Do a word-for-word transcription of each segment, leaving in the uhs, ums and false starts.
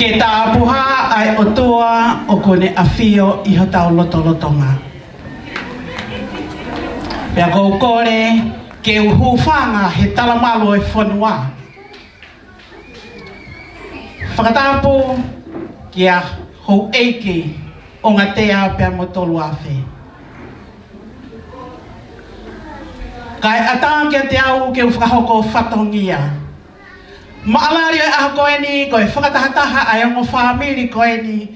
Ke tāpuhā ʻa e ʻOtua ʻoku ne ʻafio ʻi hotau lotolotonga. Pea ʻoku ou kole ke u hūfanga he talamalu ʻo e fonua. Fakatapu kia Houʻeiki ʻOngatea pea mo Toluafe. Kae ʻatā kiate au ke u fakahoko fatongia. Maʻalali ʻo e ʻaho ko eni, ko e fakatahataha ʻa e ongo fāmili ko eni,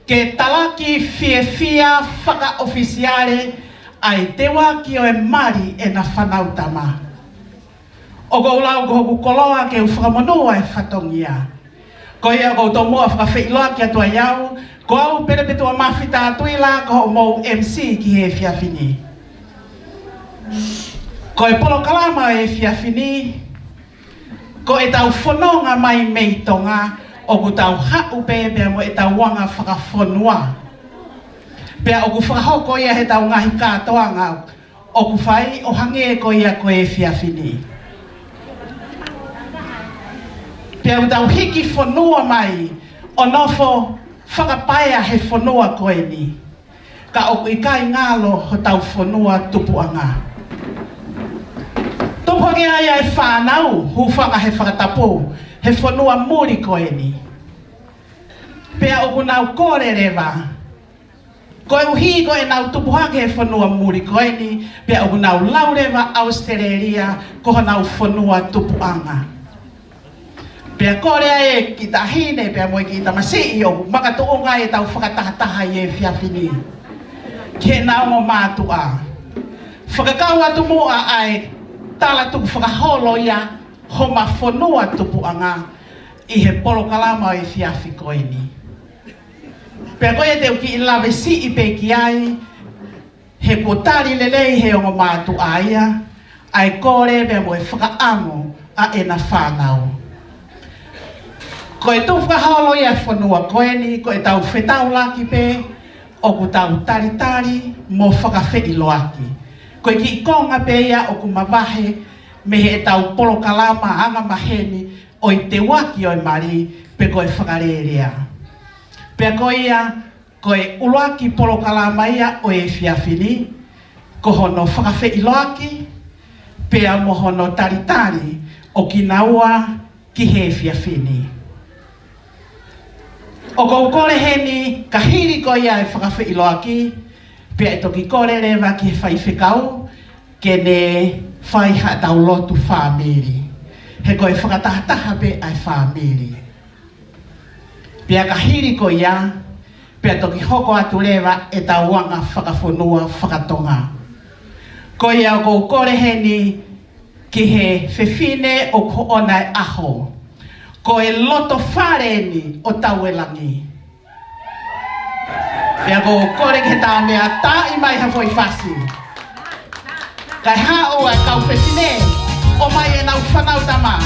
ke talaki fiefia fakaʻofisiale ʻa e teuaki ʻo e mali ʻena fānau tama. ʻOku ou lau ko hoku koloa ke u fakamonū ʻa e fatongia. Ko ia ʻoku ou tomuʻa fakafeʻiloaki atu ai au, ko au Pelepetuʻa Mafita Tuʻila ko hoʻomou M C ki he efiafi ni. Ko e polokalama ʻo e efiafi ni, ko ʻetau fononga mai mei Tonga, ʻoku tau haʻu pē pea mo ʻetau anga fakafonua. Pea ʻoku fakahoko ia heʻetau ngaahi kātoanga ʻoku fai ʻo hangē ko ia ko e efiafi ni. Pea ʻoku tau hiki fonua mai ʻo nofo fakapaea he fonua ko eni. Ka ʻoku ʻikai ngalo hotau fonua tupuʻanga. Tupu hake ai ʻa e fānau, hūfanga he fakatapu, he fonua muli ko eni. Pea ʻoku nau kole leva, koeʻuhi ko ʻenau tupu hake he fonua muli ko eni, pea ʻoku nau lau leva ʻAositelēlia ko honau fonua tupuʻanga. Pea kole ʻa e kiʻi taʻahine pea mo e kiʻi tamasiʻi ʻoku makatuʻunga ʻetau fakatahataha ʻi he efiafi ni ki heʻena ongo mātuʻa. Fakakau atu muʻa ʻa e tala tukufakaholo ia, Homa Fonua Tupuʻanga, ʻi he polokalama ʻo e efiafi ko eni. Pea ko ia te u kiʻi lave siʻi pē ki ai, he kuo tali lelei he ongo mātuʻa ia ʻa e kole pea mo e fakaʻamu ʻa ʻena fānau. Ko e tukufakaholo ia ʻa e fonua ko eni, ko ʻetau fetaulaki pē, ʻoku tau talitali mo fakafeʻiloaki. Ko e kiʻi konga pē ia ʻoku mavahe mei heʻetau polokalama angamaheni ʻo e teuaki ʻo e mali pe ko e fakalelea. Pea ko ia, ko e ʻuluaki polokalama ia ʻo e efiafi ni, ko hono fakafeʻiloaki, pea mo hono talitali ʻo kinaua ki he efiafi ni. ʻOku ou kole heni ka hili ko ia e fakafeʻiloaki, pea ʻe toki kole leva ki he faifekau, ke ne fai haʻatau lotu fāmili. He ko e fakatahataha pē ʻa e fāmili. Pea ka hili ko ia, pea toki hoko atu leva ʻetau anga fakafonua fakatonga. Ko ia ʻoku ou kole heni ki he fefine ʻoku hoʻona e ʻaho. Ko e loto fale eni ʻo Tauelangi. Pea ʻoku ou kole ki he tā meʻa taaʻi mai ha foʻi fasi. Kae haʻu ʻa e kau fefine, ʻomai ʻenau fānau tama.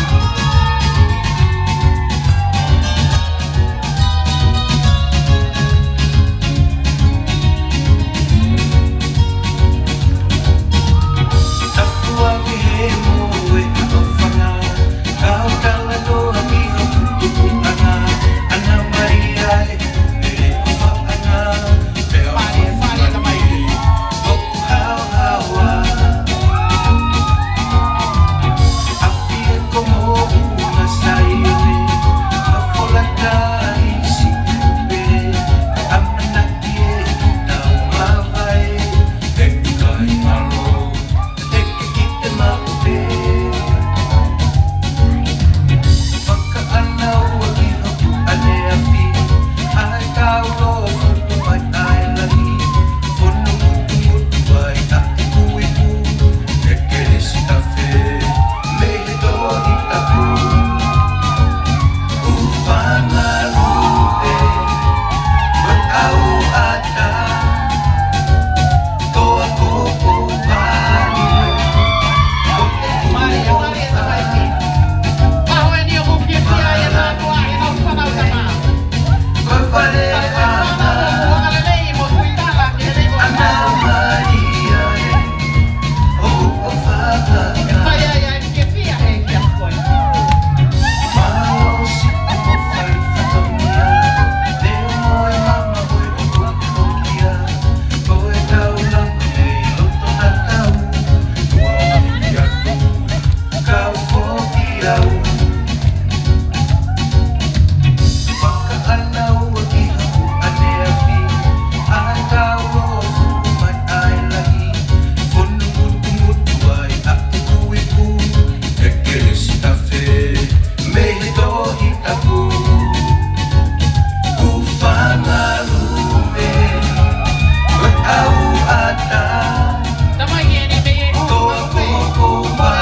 Fakaʻānaua ki haku ʻaneafi, ʻa e tau ʻo fuʻu mai ʻa e lahi, fonu mutumutu ai ʻa e kuipu, ʻekelesi tafe mei he Tohi Tapu. Kuo fanga lupe, ko e ʻauʻata, Tamai eni mei he toa ko ko ma,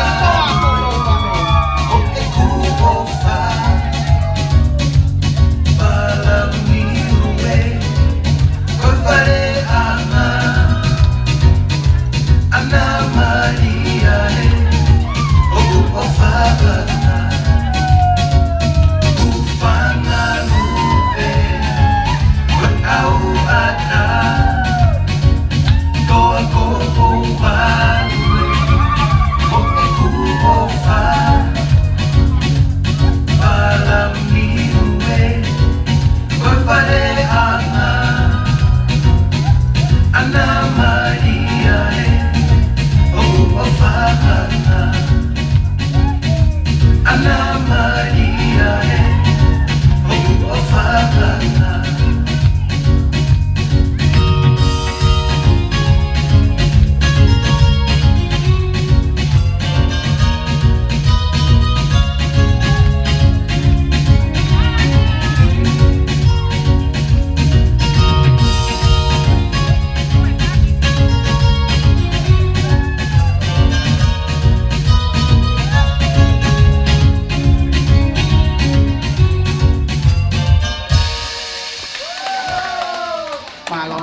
ʻo e kuo fa, pala mi ue, ko e fale anga, ʻAna Malia ē, ʻoku ʻofa ʻana, kuo fanga lupe, ko e ʻauʻata, toa ko ko ma, ʻo e kuo fa, pala mi ue, ko e fale anga, ʻAna Malia ē, ʻoku ʻofa ʻana, ʻAna Malia ē, ʻoku ʻofa ʻana. Mālō.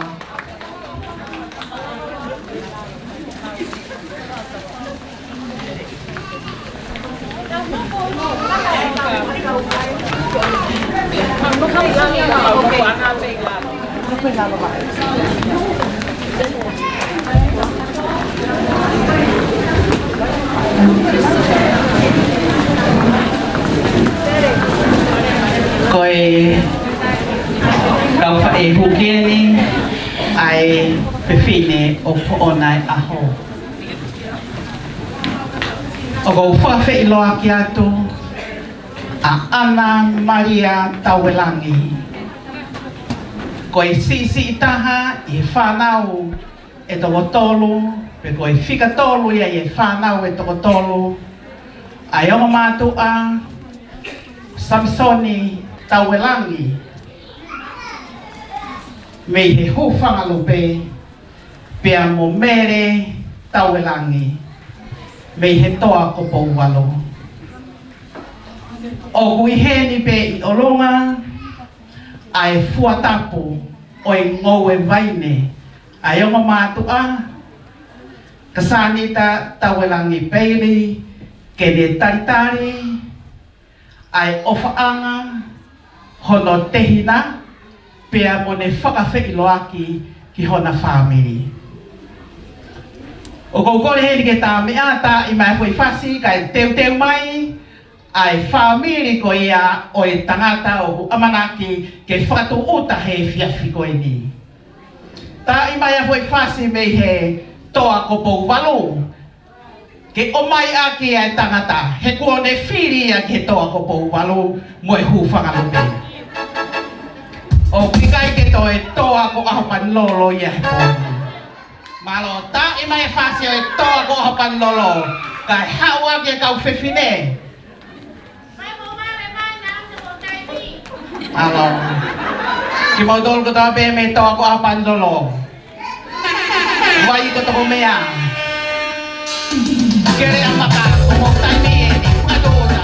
Ko e kau faʻē huki eni ʻa e fefine ʻo Poʻonaeʻaho. ʻOku ou fakafeʻiloaki atu ʻa ʻAna Malia Tauelangi. Ko e siʻisiʻi taha ʻi he fānau ʻe toko tolu, pe ko e fika tolu ia ʻi he fānau ʻe toko tolu, ʻa e ongo mātuʻa, Samisoni Tauelangi, mei he Hūfangalupe, pea mo Mele Tauelangi, mei he Toa ko Pouvalu. ʻOku ʻi heni pē ʻi ʻolunga ʻa e fuatapu ʻo e ngoue vaine ʻa e ongo mātuʻa, ka Sanita Tauelangi Peili, ke ne talitali ʻa e ʻofaʻanga hono tehina, pea mo ne fakafeʻiloaki ki hona fāmili. ʻOku ou kole heni ke tā meʻa, tā ʻi mai foʻi fasi, kae teuteu mai ʻa e fāmili ko ia ʻo e tangata ʻoku ʻamanaki ke fakatūʻuta he efiafi ko eni. Tā ʻi mai ʻa e foʻi fasi mei he Toa ko Pouvalu, ke ʻomai ʻaki ʻa e tangata, he kuo ne fili ia ki he Toa ko Pouvalu mo e Hūfangalupe. ʻOku ʻikai ke toe Toa ko ʻAhopanilolo ia he pō ni. Mālō, tā ʻi mai e fasi ʻo e Toa ko ʻAhopanilolo, kae haʻu ʻa e kau fefine. Mālō. Kimoutolu kotoa pē mei he Toa ko ʻAhopanilolo. Vai ko toko meʻa. Kele ʻa maka, ko mo taimi eni, fakatūʻuta.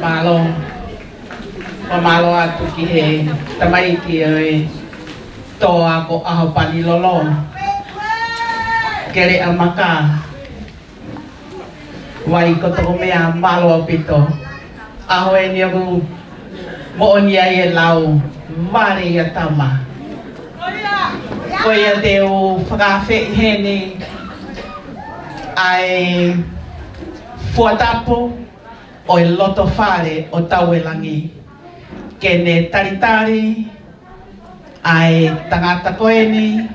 Mālō. Mālō atu ki he tamaiki ʻo e toa ko ʻAhopanilolo. Keleʻamaka. Vai ko Tokomea, mālō ʻaupito. ʻAho eni ʻoku moʻoni ai e lau, vale ia tama. Ko ia te u fakaafeʻi heni ʻa e fuatapu ʻo e loto fale ʻo Tauelangi, ke ne talitali ʻa e tangata ko eni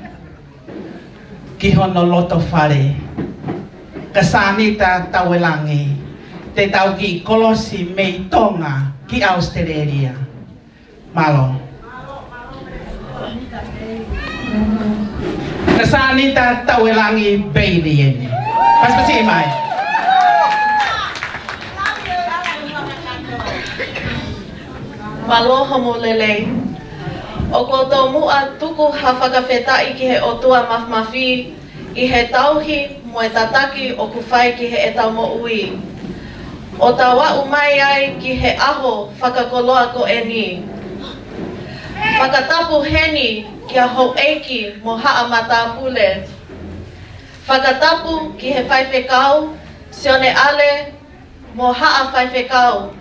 ki hono loto fale. Ka Sanita Tauelangi, te tau kiʻi kolosi mei Tonga ki ʻAositelēlia. Mālō. Ka Sanita Tauelangi Bailey eni. Pasipasi mai. Mālō hoʻomou lelei. ʻOku ou tomuʻa tuku ha fakafetaʻi ki he ʻOtua Māfimafi ʻi he tauhi mo e tataki ʻoku fai ki heʻetau moʻui, ʻo tau aʻu mai ai ki he ʻaho fakakoloa ko eni. Fakatapu heni kia Houʻeiki mo Haʻa Matāpule. Fakatapu ki he Faifekau Sione ʻAle mo Haʻa Faifekau.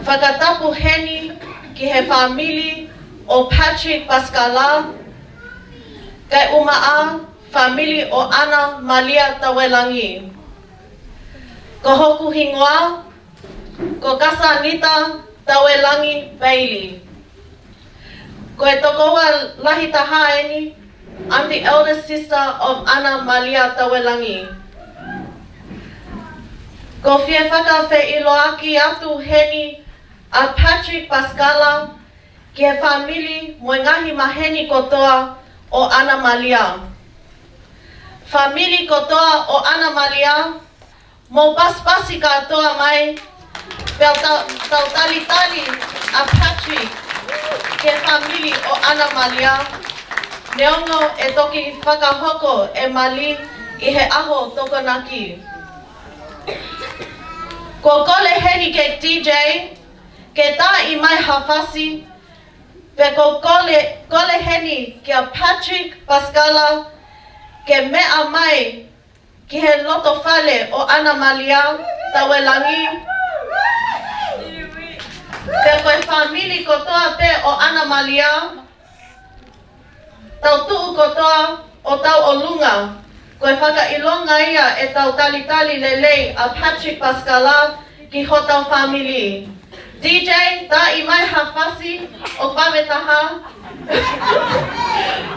Fakatapu heni ki he fāmili ʻo Patrick Pasikala, kae ʻumaʻā fāmili ʻo ʻAna Malia Tauelangi. Ko hoku hingoa ko Kasanita Tauelangi Bailey. Ko e tokoua lahi taha eni, I'm the eldest sister of ʻAna Malia Tauelangi. ʻOku ou fie fakafeʻiloaki atu heni ʻa Patrick Pasikala ki he fāmili mo e ngaahi maheni kotoa ʻo ʻAna Malia. Fāmili kotoa ʻo ʻAna Malia, mou pasipasi kātoa mai, pea tau, tau talitali ʻa Patrick ki he fāmili ʻo ʻAna Malia, neongo ʻe toki fakahoko e mali ʻi he ʻaho Tokonaki. ʻOku ou kole heni kia DJ ke tā mai ha fasi, pea ʻoku ou kole, kole heni kia Patrick Pasikala ke meʻa mai ki he loto fale ʻo ʻAna Malia Tauelangi. Pea ko e fāmili kotoa pē ʻo ʻAna Malia, tau tuʻu kotoa ʻo tau ʻolunga. Ko e fakaʻilonga ia ʻetau talitali lelei ʻa Patrick Pasikala ki hotau fāmili. DJ, tā mai ha fasi ʻo pave taha.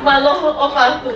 Mālō hoʻo ʻofa atu.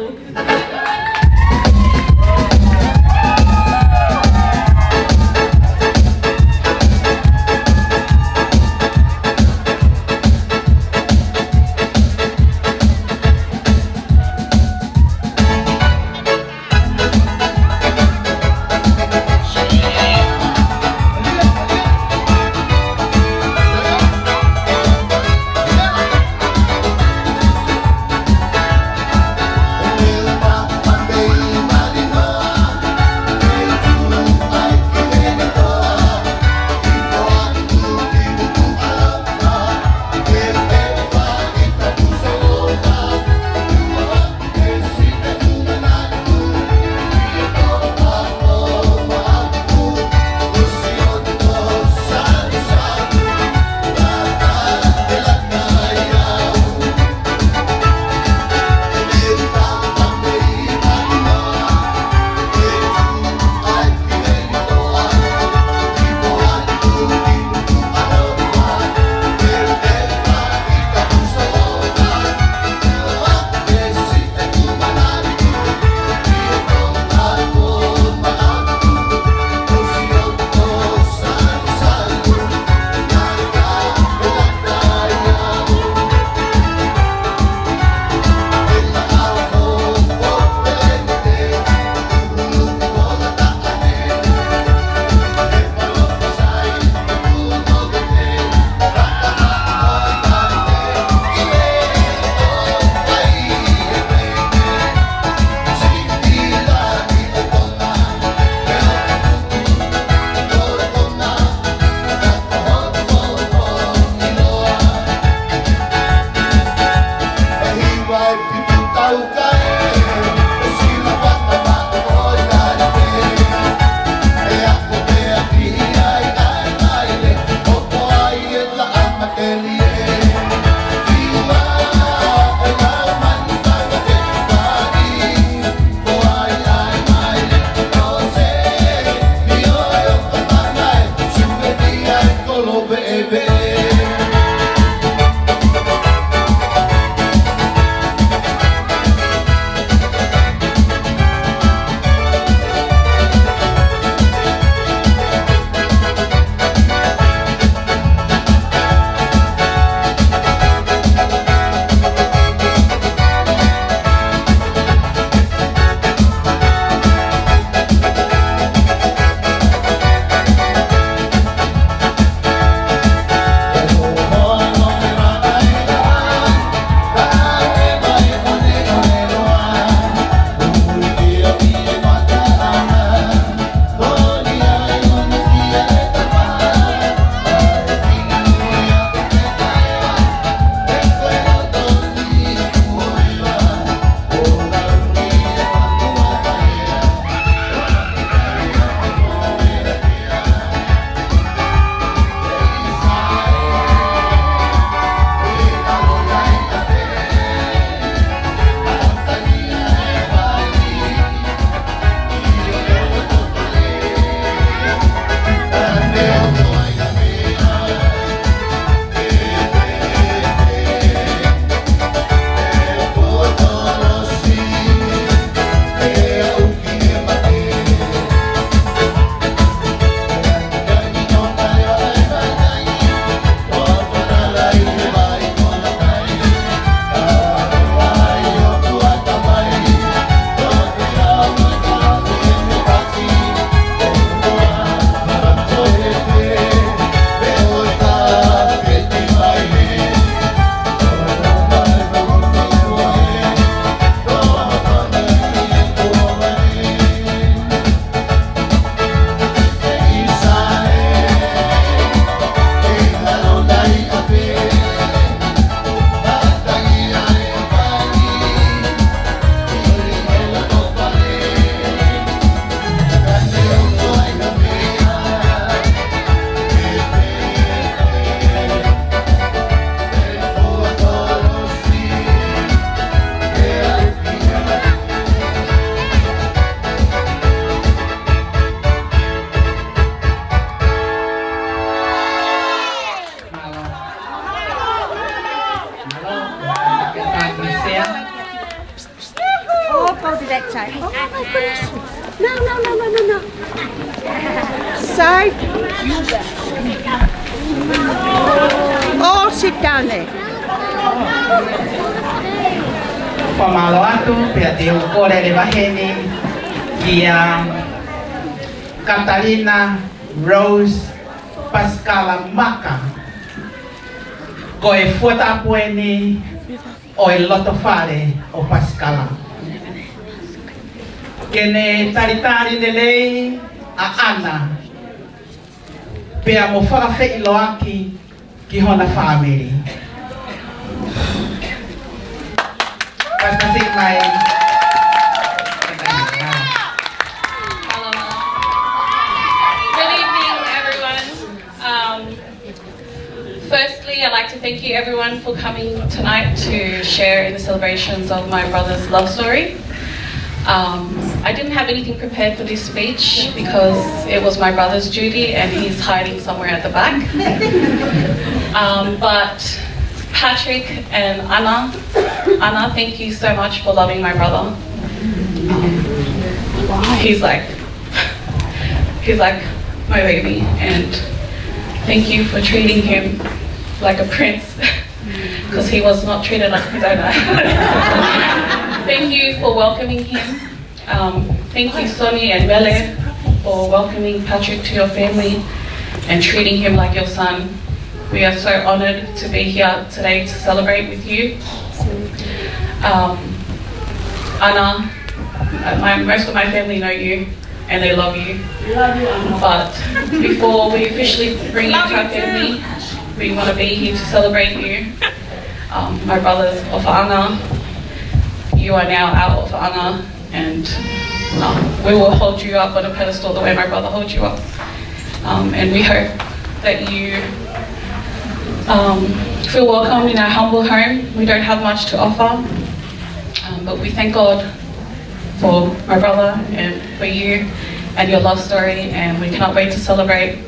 All sit down there. Fakamālō atu, pea te u kole leva heni kia Katalina Rose Pasikala Maka. Ko e fuatapu eni ʻo e lotofale ʻo Pasikala. Ke ne talitali lelei ʻa ʻAna, pea mo fakafeʻiloaki ki hona fāmili. Pasipasi mai. Hello. Good evening, everyone. Um, firstly, I'd like to thank you, everyone, for coming tonight to share in the celebrations of my brother's love story. Um, I didn't have anything prepared for this speech because it was my brother's duty and he's hiding somewhere at the back. Um, but Patrick and ʻAna, ʻAna, thank you so much for loving my brother. Um, he's like, he's like my baby, and thank you for treating him like a prince, because he was not treated like his owner. Thank you for welcoming him. Um, thank you, Sonny and Mele, for welcoming Patrick to your family and treating him like your son. We are so honored to be here today to celebrate with you. Um, ʻAna, uh, my, most of my family know you and they love you. Love you, ʻAna. But before we officially bring you to our family, we want to be here to celebrate you. Um, my brother's ʻofaʻanga, you are now our ʻofaʻanga, and, um, we will hold you up on a pedestal the way my brother holds you up. Um, and we hope that you, um, feel welcome in our humble home. We don't have much to offer, um, but we thank God for my brother and for you and your love story, and we cannot wait to celebrate.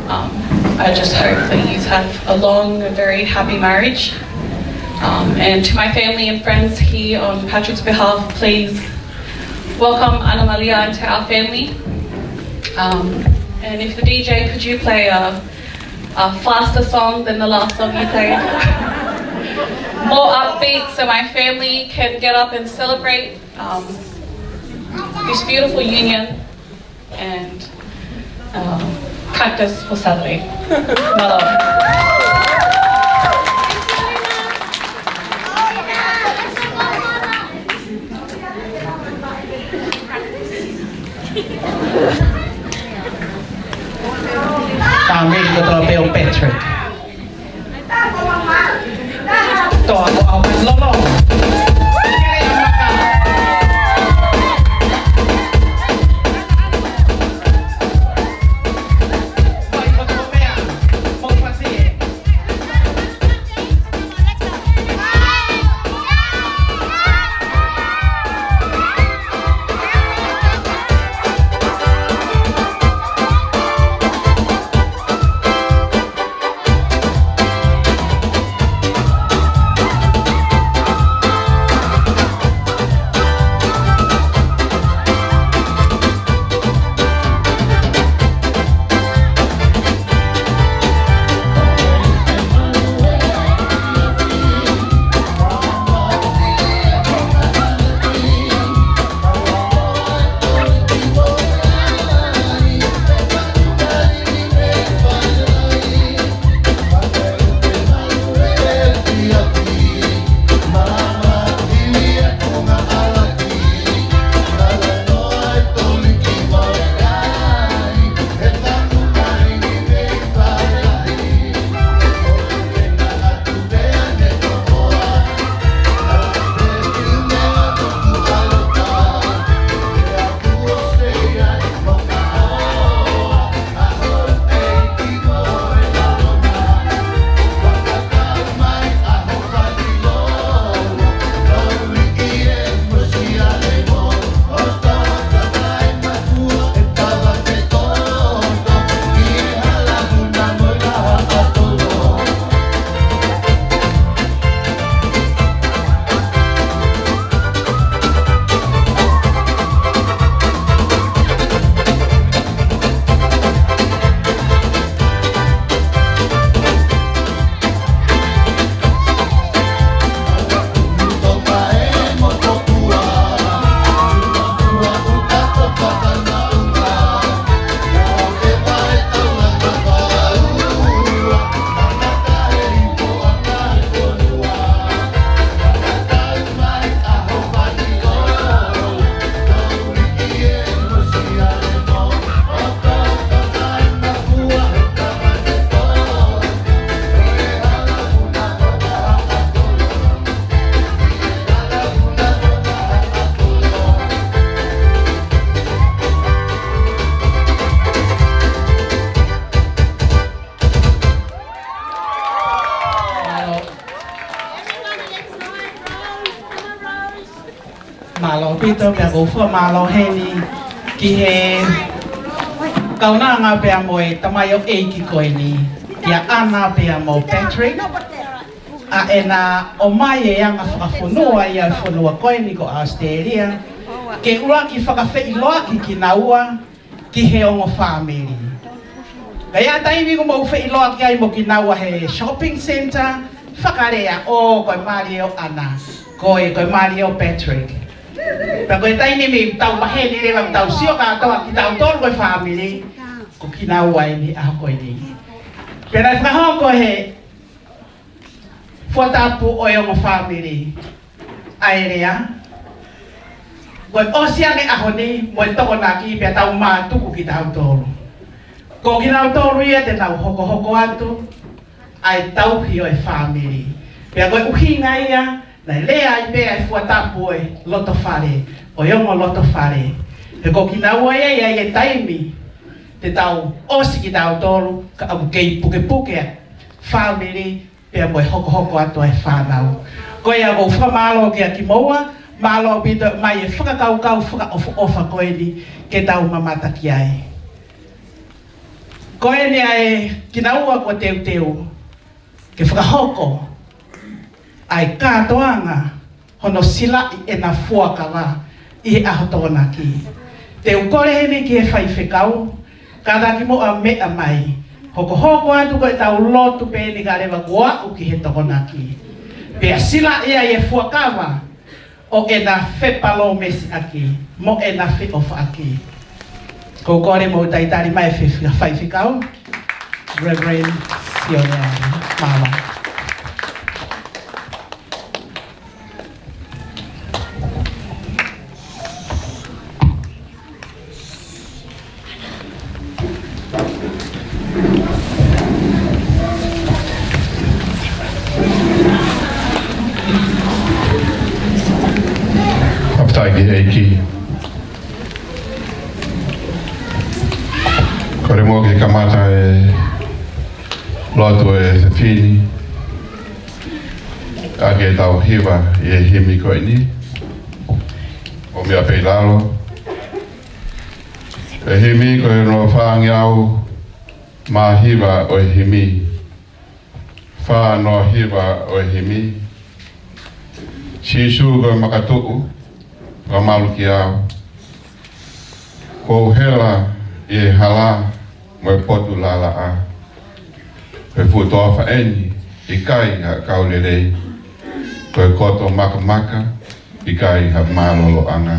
Um, I just hope that you have a long and very happy marriage. Um, and to my family and friends here, on Patrick's behalf, please welcome ʻAna Malia into our family. Um, and if the D J, could you play a, a faster song than the last song you played? More upbeat so my family can get up and celebrate, um, this beautiful union and, um, practice for Saturday. Mālō. Tāmei kotoa pē ʻo Patrick. Toa ko au mai lolo. ʻAupito pea ʻoku ou fakamālō heni ki he kaunanga pea mo e tamaioʻeiki ko eni, kia ʻAna pea mo Patrick, ʻa ʻena ʻomai e anga fakafonua ʻi he fonua ko eni ko ʻAositelēlia, ke ʻuluaki fakafeʻiloaki kinaua ki he ongo fāmili. Ka ʻi he taimi ʻoku mou feʻiloaki ai mo kinaua he shopping centre, fakalea ʻo ko e mali ʻo ʻAna, ko e, ko e mali ʻo Patrick. Pea ko e taimi ʻoku tau maheni leva, tau sio kātoa kitautolu ko e fāmili, ko kinaua eni he ʻaho ko eni. Pea naʻe fakahoko he fuatapu ʻo e ongo fāmili ʻa e lea, ko e ʻosi ange ʻaho ni mo e Tokonaki pea tau mātuku kitautolu. Ko kinautolu ia te nau hokohoko atu ʻa e tauhi ʻo e fāmili. Pea ko e ʻuhinga ia naʻe lea ai pē ʻa e fuatapu ʻo e loto fale, ʻo e ongo loto fale. He ko kinaua ia ʻi he taimi te tau ʻosi kitautolu, ka ʻoku kei pukepuke fāmili pea mo e hokohoko atu ʻa e fānau. Ko ia ʻoku ou fakamālō kia kimoua, mālō ʻaupito mai e fakakaukau fakaʻofoʻofa ko eni ke tau mamata ki ai. Ko eni ʻa e kinaua kuo teuteu ke fakahoko ʻa e kātoanga hono silaʻi ʻena fuakava ʻi he ʻaho Tokonaki. Te u kole heni ki he faifekau, kātaki muʻa meʻa mai. Hokohoko atu ko ʻetau lotu pē eni kae leva kuo aʻu ki he Tokonaki. Pea silaʻi ai e fuakava ʻo ʻena fepalōmesiʻaki mo ʻena feʻofaʻaki. ʻOku ou kole mou talitali mai e fe-, faifekau, Reverend Sione Mālō. Fakafetaʻi ki he ʻEiki. Kole muʻa ke kamata e lotu ʻa e efiafi ni ʻaki ʻetau hiva ʻi he himi ko eni, ʻo meʻa pē ʻi lalo. E himi ko hono fāngeau mā hiva ʻo e himi. Fā noa hiva ʻo e himi. Sīsū ko e makatuʻu, fakamaluʻi au. Kuo u hela ʻi he hala mo e potu lalaʻā. Ko e fuʻu toafa eni, ʻikai ha kau lelei. Ko e koto makamaka, ʻikai ha mālōlōʻanga.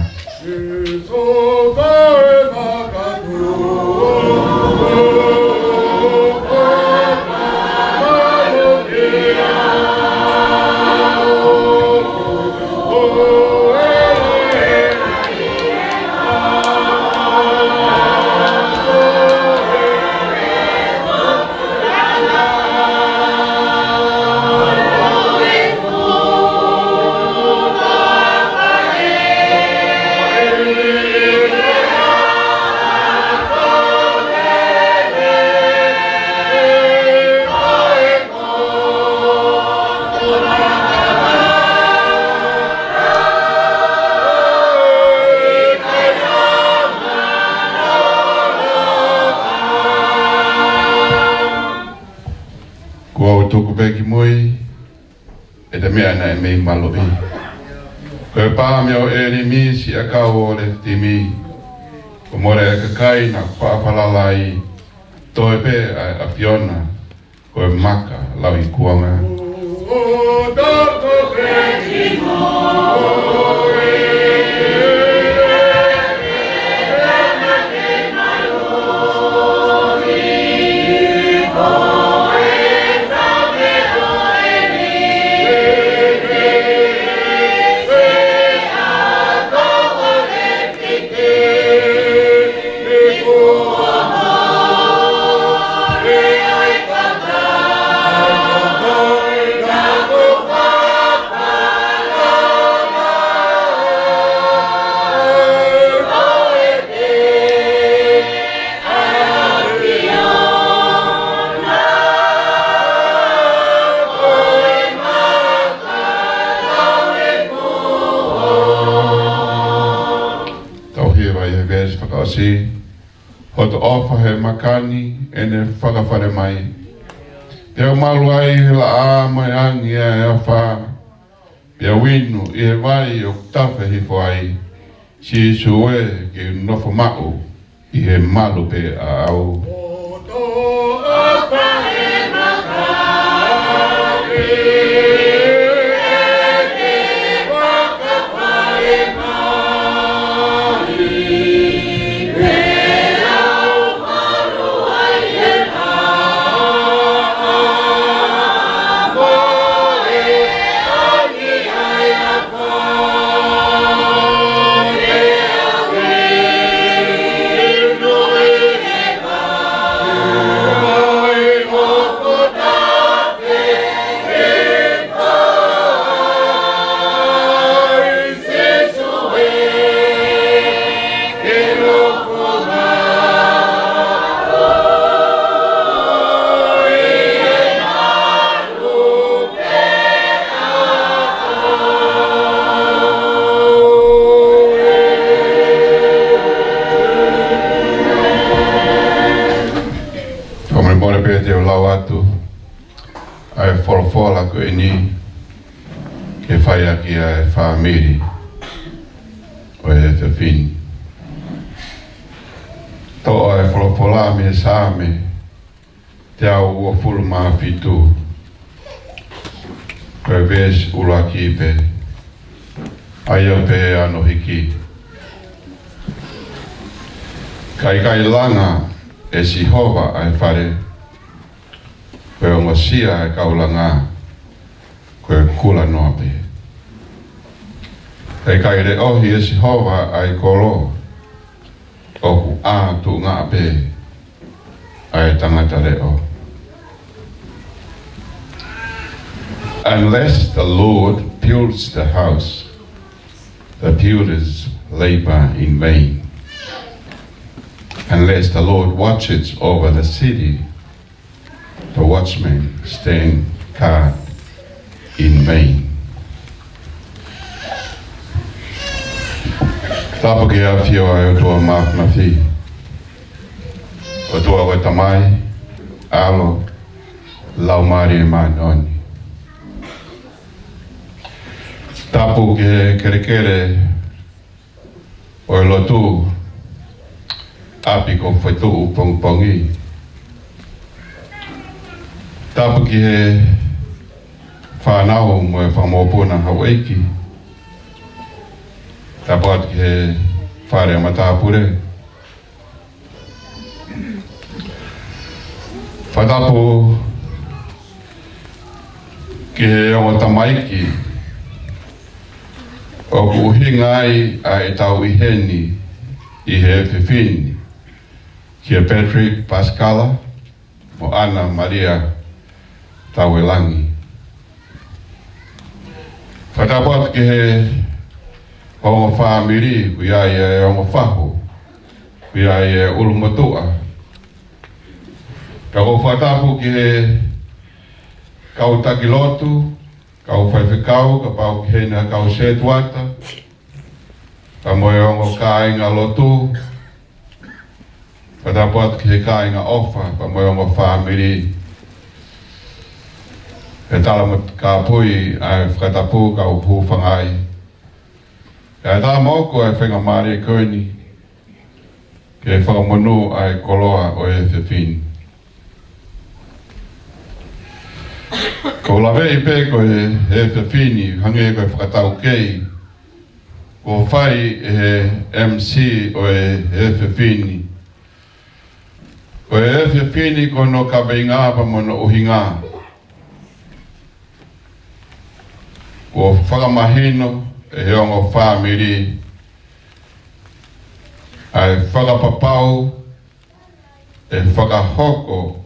Kuo u tuku pē ki mui ʻeta meʻa naʻe mei maluʻi. Ko e pā meʻa ʻo ʻElimi siʻakau ʻo Lefitimi. Kuo mole e kakai naʻa ku faʻa falala ai. Toe pē ʻa e ʻAfiona ko e maka lauikuonga. ʻOtu ʻofa he makani ʻene fakafale mai. Pea u malu ai he laʻā mo e angi ʻa e afā. Pea u inu ʻi he vai ʻoku tafe hifo ai. Sīsū ē, ke u nofo maʻu ʻi he malu pē ʻaʻau. Fakamolemole pē te u lau atu ʻa e folofola ko eni ke fai ʻaki ʻa e fāmili ʻo e efiafi ni. Toʻo ʻa e folofola mei he Saame teau uofulu mā fitu, ko e veesi ʻuluaki pē, ʻa ia pē ʻa hono hiki. Ka ʻikai langa ʻe Sihova ʻa e fale, ko e ongosia ʻa e kau langa, ko e kula noa pē. Ka ʻikai leʻohi ʻe Sihova ʻa e kolo, ʻoku ʻā tuʻunga pē ʻa e tangata leʻo. Unless the Lord builds the house, the builders labor in vain. Unless the Lord watches over the city, the watchmen stand guard in vain. Tapu ki he ʻafio ʻa e ʻOtua Māfimafi, ʻOtua ko e Tamai, ʻAlo, Laumālie Māʻoniʻoni. Tapu ki he kelekele ʻo e lotu ʻapi ko Fetuʻu pongipongi. Tapu ki he fānau mo e fanga mokopuna houʻeiki. Tapu atu ki he fale ʻa matāpule. Fakatapu ki he ongo tamaiki ʻoku ʻuhinga ai ʻa ʻetau ʻi heni ʻi he efiafi ni, kia Patrick Pasikala mo ʻAna Malia Tauelangi. Fakatapu atu ki he ongo fāmili, ʻoku ʻi ai e ongo fahu, ʻoku ʻi ai e ʻulumotuʻa. Ka ʻoku ou fakatapu ki he kau taki lotu, kau faifekau, kapau ʻoku ʻi heni ha kau setuata, pea mo e ongo kāinga lotu. Fakatapu atu ki he kāinga ʻofa, pea mo e ongo fāmili. ʻE tala mo kāpui ʻa e fakatapu kau hūfanga ai. ʻE tala mo ko e faingamālie ko eni ke fakamonū ʻa e koloa ʻo e efiafi ni. Ko e laveʻi pē ko e efiafi ni, hangē ko e fakataukei kuo fai ʻe he M C ʻo e efiafi ni. Ko e efiafi ni ko hono kaveinga pea mo hono ʻuhinga, kuo fakamahino ʻe he ongo fāmili ʻa e fakapapau ʻe fakahoko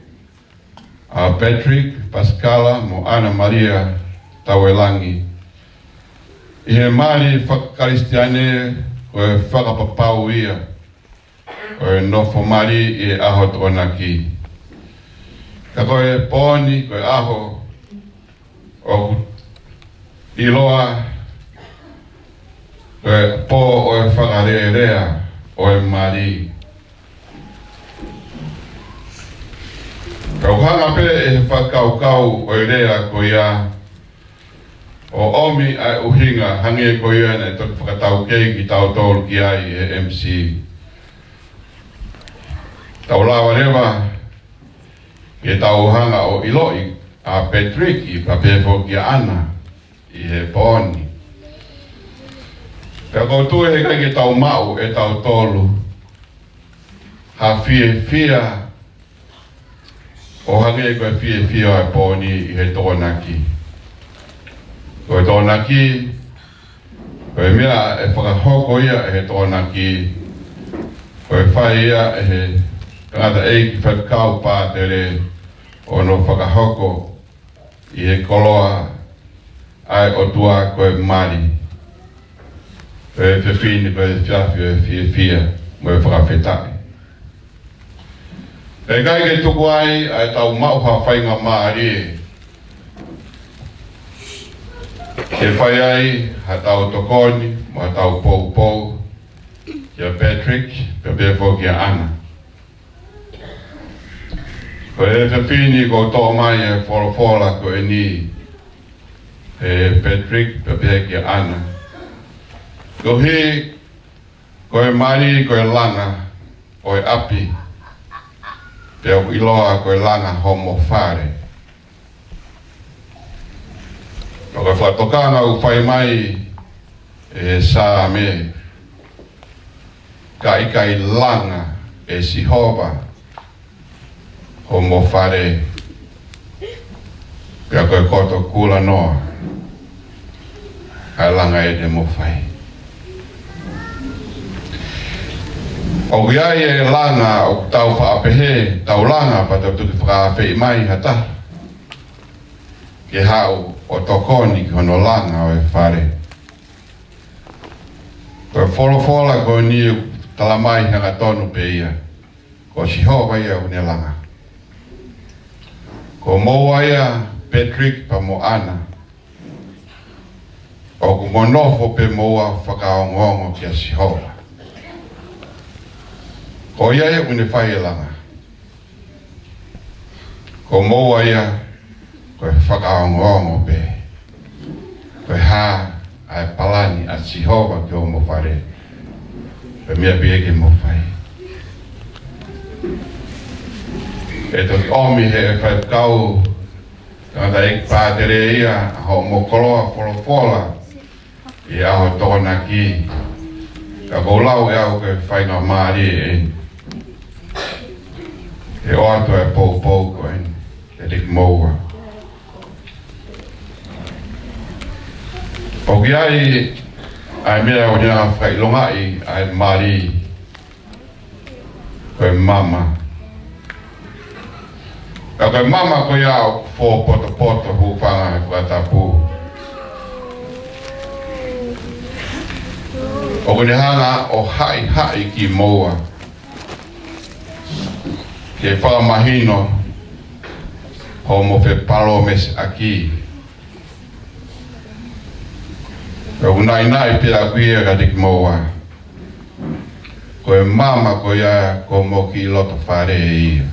ʻa Patrick Pasikala mo ʻAna Malia Tauelangi ʻi he mali fakakalisitiane. Ko e fakapapau ia ʻo e nofo mali ʻi he ʻaho Tokonaki. Ka ko e pō ni, ko e ʻaho ʻoku ʻiloa ko e pō ʻo e fakalelea ʻo e mali. Kau hanga pē ʻe he fakakaukau ʻo e lea ko ia ʻo ʻomi ʻa e ʻuhinga hangē ko ia naʻe toki fakataukei kitautolu ki ai ʻe he M C. Tau lava leva ke tau hanga ʻo ʻiloʻi ʻa Patrick pea pehē foki kia ʻAna ʻi he pō ni. Pea ʻoku ou tui he ʻikai ke tau maʻu ʻe tautolu ha fiefia ʻo hangē ko e fiefia ʻo e pō ni ʻi he Tokonaki. Ko e Tokonaki, ko e meʻa ʻe fakahoko ia ʻe he Tokonaki, ko e fai ia ʻe he tangataʻeiki faifekau pātele ʻo hono fakahoko ʻi he koloa ʻa e ʻOtua ko e mali. Ko e efiafi ni ko e efiafi ʻo e fiefia mo e fakafetaʻi. Pea ʻikai ke tuku ai ʻa e tau maʻu ha faingamālie ke fai ai ha tau tokoni mo ha tau poupou kia Patrick pea pehē foki kia ʻAna. Ko e efiafi ni kuo toʻo mai e folofola ko eni ʻe Patrick pea pehē kia ʻAna. Koeʻuhi ko e mali ko e langa ʻo e ʻapi, pea ʻoku ʻiloa ko e langa homo fale. Pea ko e fakatokanga ʻoku fai mai ʻe Saame, ka ʻikai langa ʻe Sihova homo fale, pea ko e koto kulanoa ʻa e langa ʻene mofai. ʻOku ʻi ai e langa ʻoku tau faʻa pehē tau langa pea tau toki fakaafeʻi mai ha taha ke haʻu ʻo tokoni ki hono langa ʻo e fale. Ko e folofola ko eni ʻoku tala mai hangatonu pē ia, ko Sihova ia ʻoku ne langa. Ko moua ia Patrick pea mo ʻAna, ʻoku mo nofo pē moua fakaongoongo kia Sihova. Ko ia ia ʻoku ne fai e langa. Ko moua ia ko e fakaongoongo pē ko e hā ʻa e palani ʻa Sihova ki homo fale, ko e meʻa pē ia ke mo fai. ʻE toki ʻomi ʻe he faifekau tangataʻeiki pātele ia ʻa hoʻomo koloa folofola ʻi he ʻaho Tokonaki. Ka ʻoku ou lau ʻe au ko e faingamālie eni ke ʻoatu e poupou ko eni kiate kimoua. ʻOku ʻi ai ʻa e meʻa ʻoku ne hanga fakaʻilongaʻi ʻa e mali, ko e mama. Ka ko e mama ko ia ʻoku fōpotopoto, hūfanga he fakatapu, ʻoku ne hanga ʻo haʻihaʻi kimoua ke fakamahino hoʻomo fepalōmesiʻaki. ʻOku naʻinaʻi pē ʻaku ia kiate kimoua. Ko e mama ko ia ko homo kiʻi loto fale ia.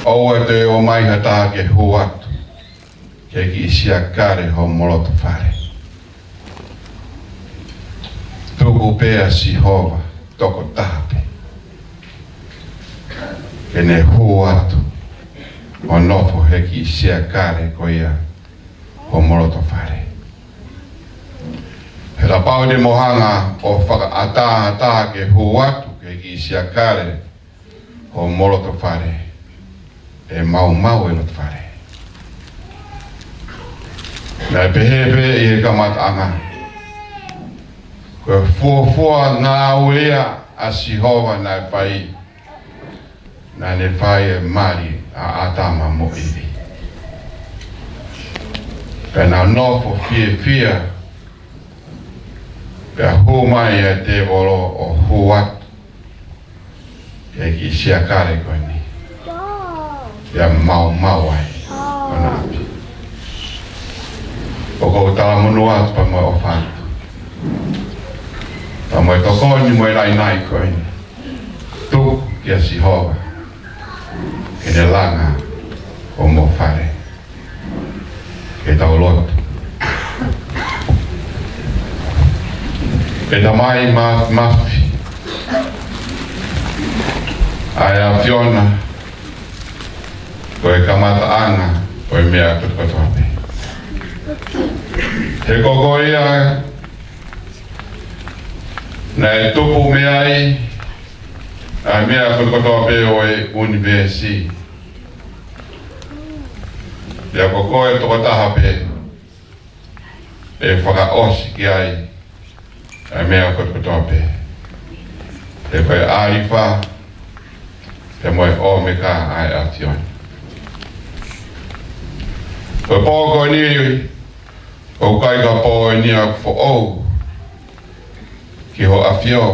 ʻOua te ʻomai ha taha ke hū atu ki he kiʻi siakale homo loto fale. Tuku pē ʻa Sihova tokotaha pē ke ne hū atu ʻo nofo he kiʻi siakale ko ia homo loto fale. He kapau te mo hanga ʻo fakaʻatā ha taha ke hū atu ki he kiʻi siakale homo loto fale, ʻe maumau e loto fale. Naʻe pehē pē ʻi he kamataʻanga, ko e fuofua ngāue ia ʻa Sihova naʻe fai, naʻa ne fai e mali ʻa ʻĀtama mo ʻIvi. Pea naʻa nau nofo fiefia, pea hū mai e tēvolo ʻo hū atu ki he kiʻi siakale ko eni, pea maumau ai ʻona ʻapi. ʻOku ou talamonū atu pea mo e ʻofa atu pea mo e tokoni mo e naʻinaʻi ko eni. Tuku kia Sihova, ke ne langa homou fale. Ke tau lotu. ʻE Tamai Māfimafi, ʻa e ʻAfiona, ko e kamataʻanga ʻo e meʻa kotokotoa pē. He ko koe ia naʻe tupu mei ai ʻa e meʻa kotokotoa pē ʻo e ʻunivēsi. Pea ko koe tokotaha pē ʻe fakaʻosi ki ai ʻa e meʻa kotokotoa pē. He ko e ʻAlifa pea mo e ʻOmeka ʻa e ʻAfiona. Ko e pō ko eni, ʻoku ʻikai ko ha pō eni ʻoku foʻou ki hoʻo ʻafio.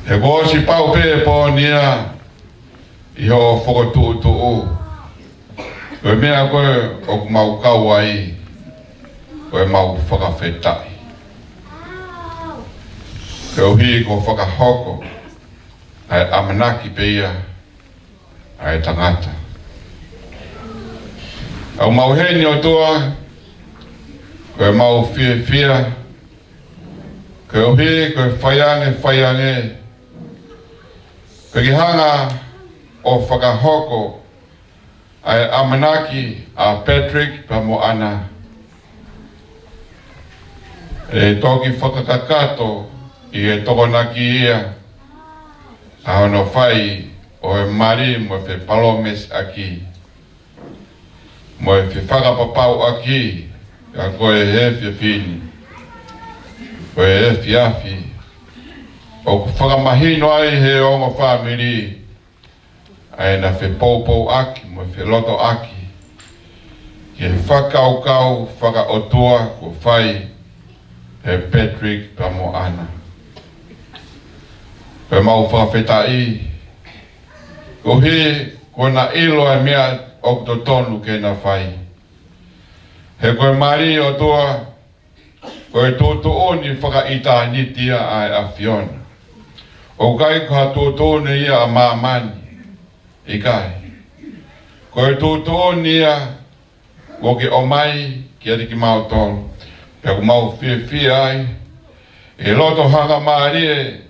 He kuo ʻosi pau pē e pō ni ia ʻi hoʻo fokotuʻutuʻu. Ko e meʻa ko ē ʻoku mau kau ai, ko ʻemau fakafetaʻi. Koeʻuhi ko e fakahoko ʻa e ʻamanaki pē ia ʻa e tangata. ʻOku mau ʻi heni ʻOtua, ko ʻemau fiefia, koeʻuhi ko e faiange, faiange, ke ke hanga ʻo fakahoko ʻa e ʻamanaki ʻa Patrick pea mo ʻAna. ʻE toki fakakakato ʻi he Tokonaki ia ʻa hono fai ʻo e mali mo e fepalōmesiʻaki, mo e fefakapapauʻaki, ka ko e efiafi ni, ko e efiafi ʻoku fakamahino ai he ongo fāmili ʻa ʻena fepoupouaki mo e felotoʻaki ki he fakakaukau fakaʻotua kuo fai ʻe Patrick pea mo ʻAna. Pea mau fakafetaʻi, koeʻuhi kuo na ʻilo ʻa e meʻa ʻoku totonu ke na fai. He ko e mali ʻOtua, ko e tuʻutuʻuni fakaʻitāniti ia ʻa e ʻAfiona. ʻOku ʻikai ko ha tuʻutuʻuni ia ʻa māmani, ʻikai. Ko e tuʻutuʻuni ia kuo ke ʻomai kiate kimautolu. Pea ʻoku mau fiefia ai ʻi he loto hangamālie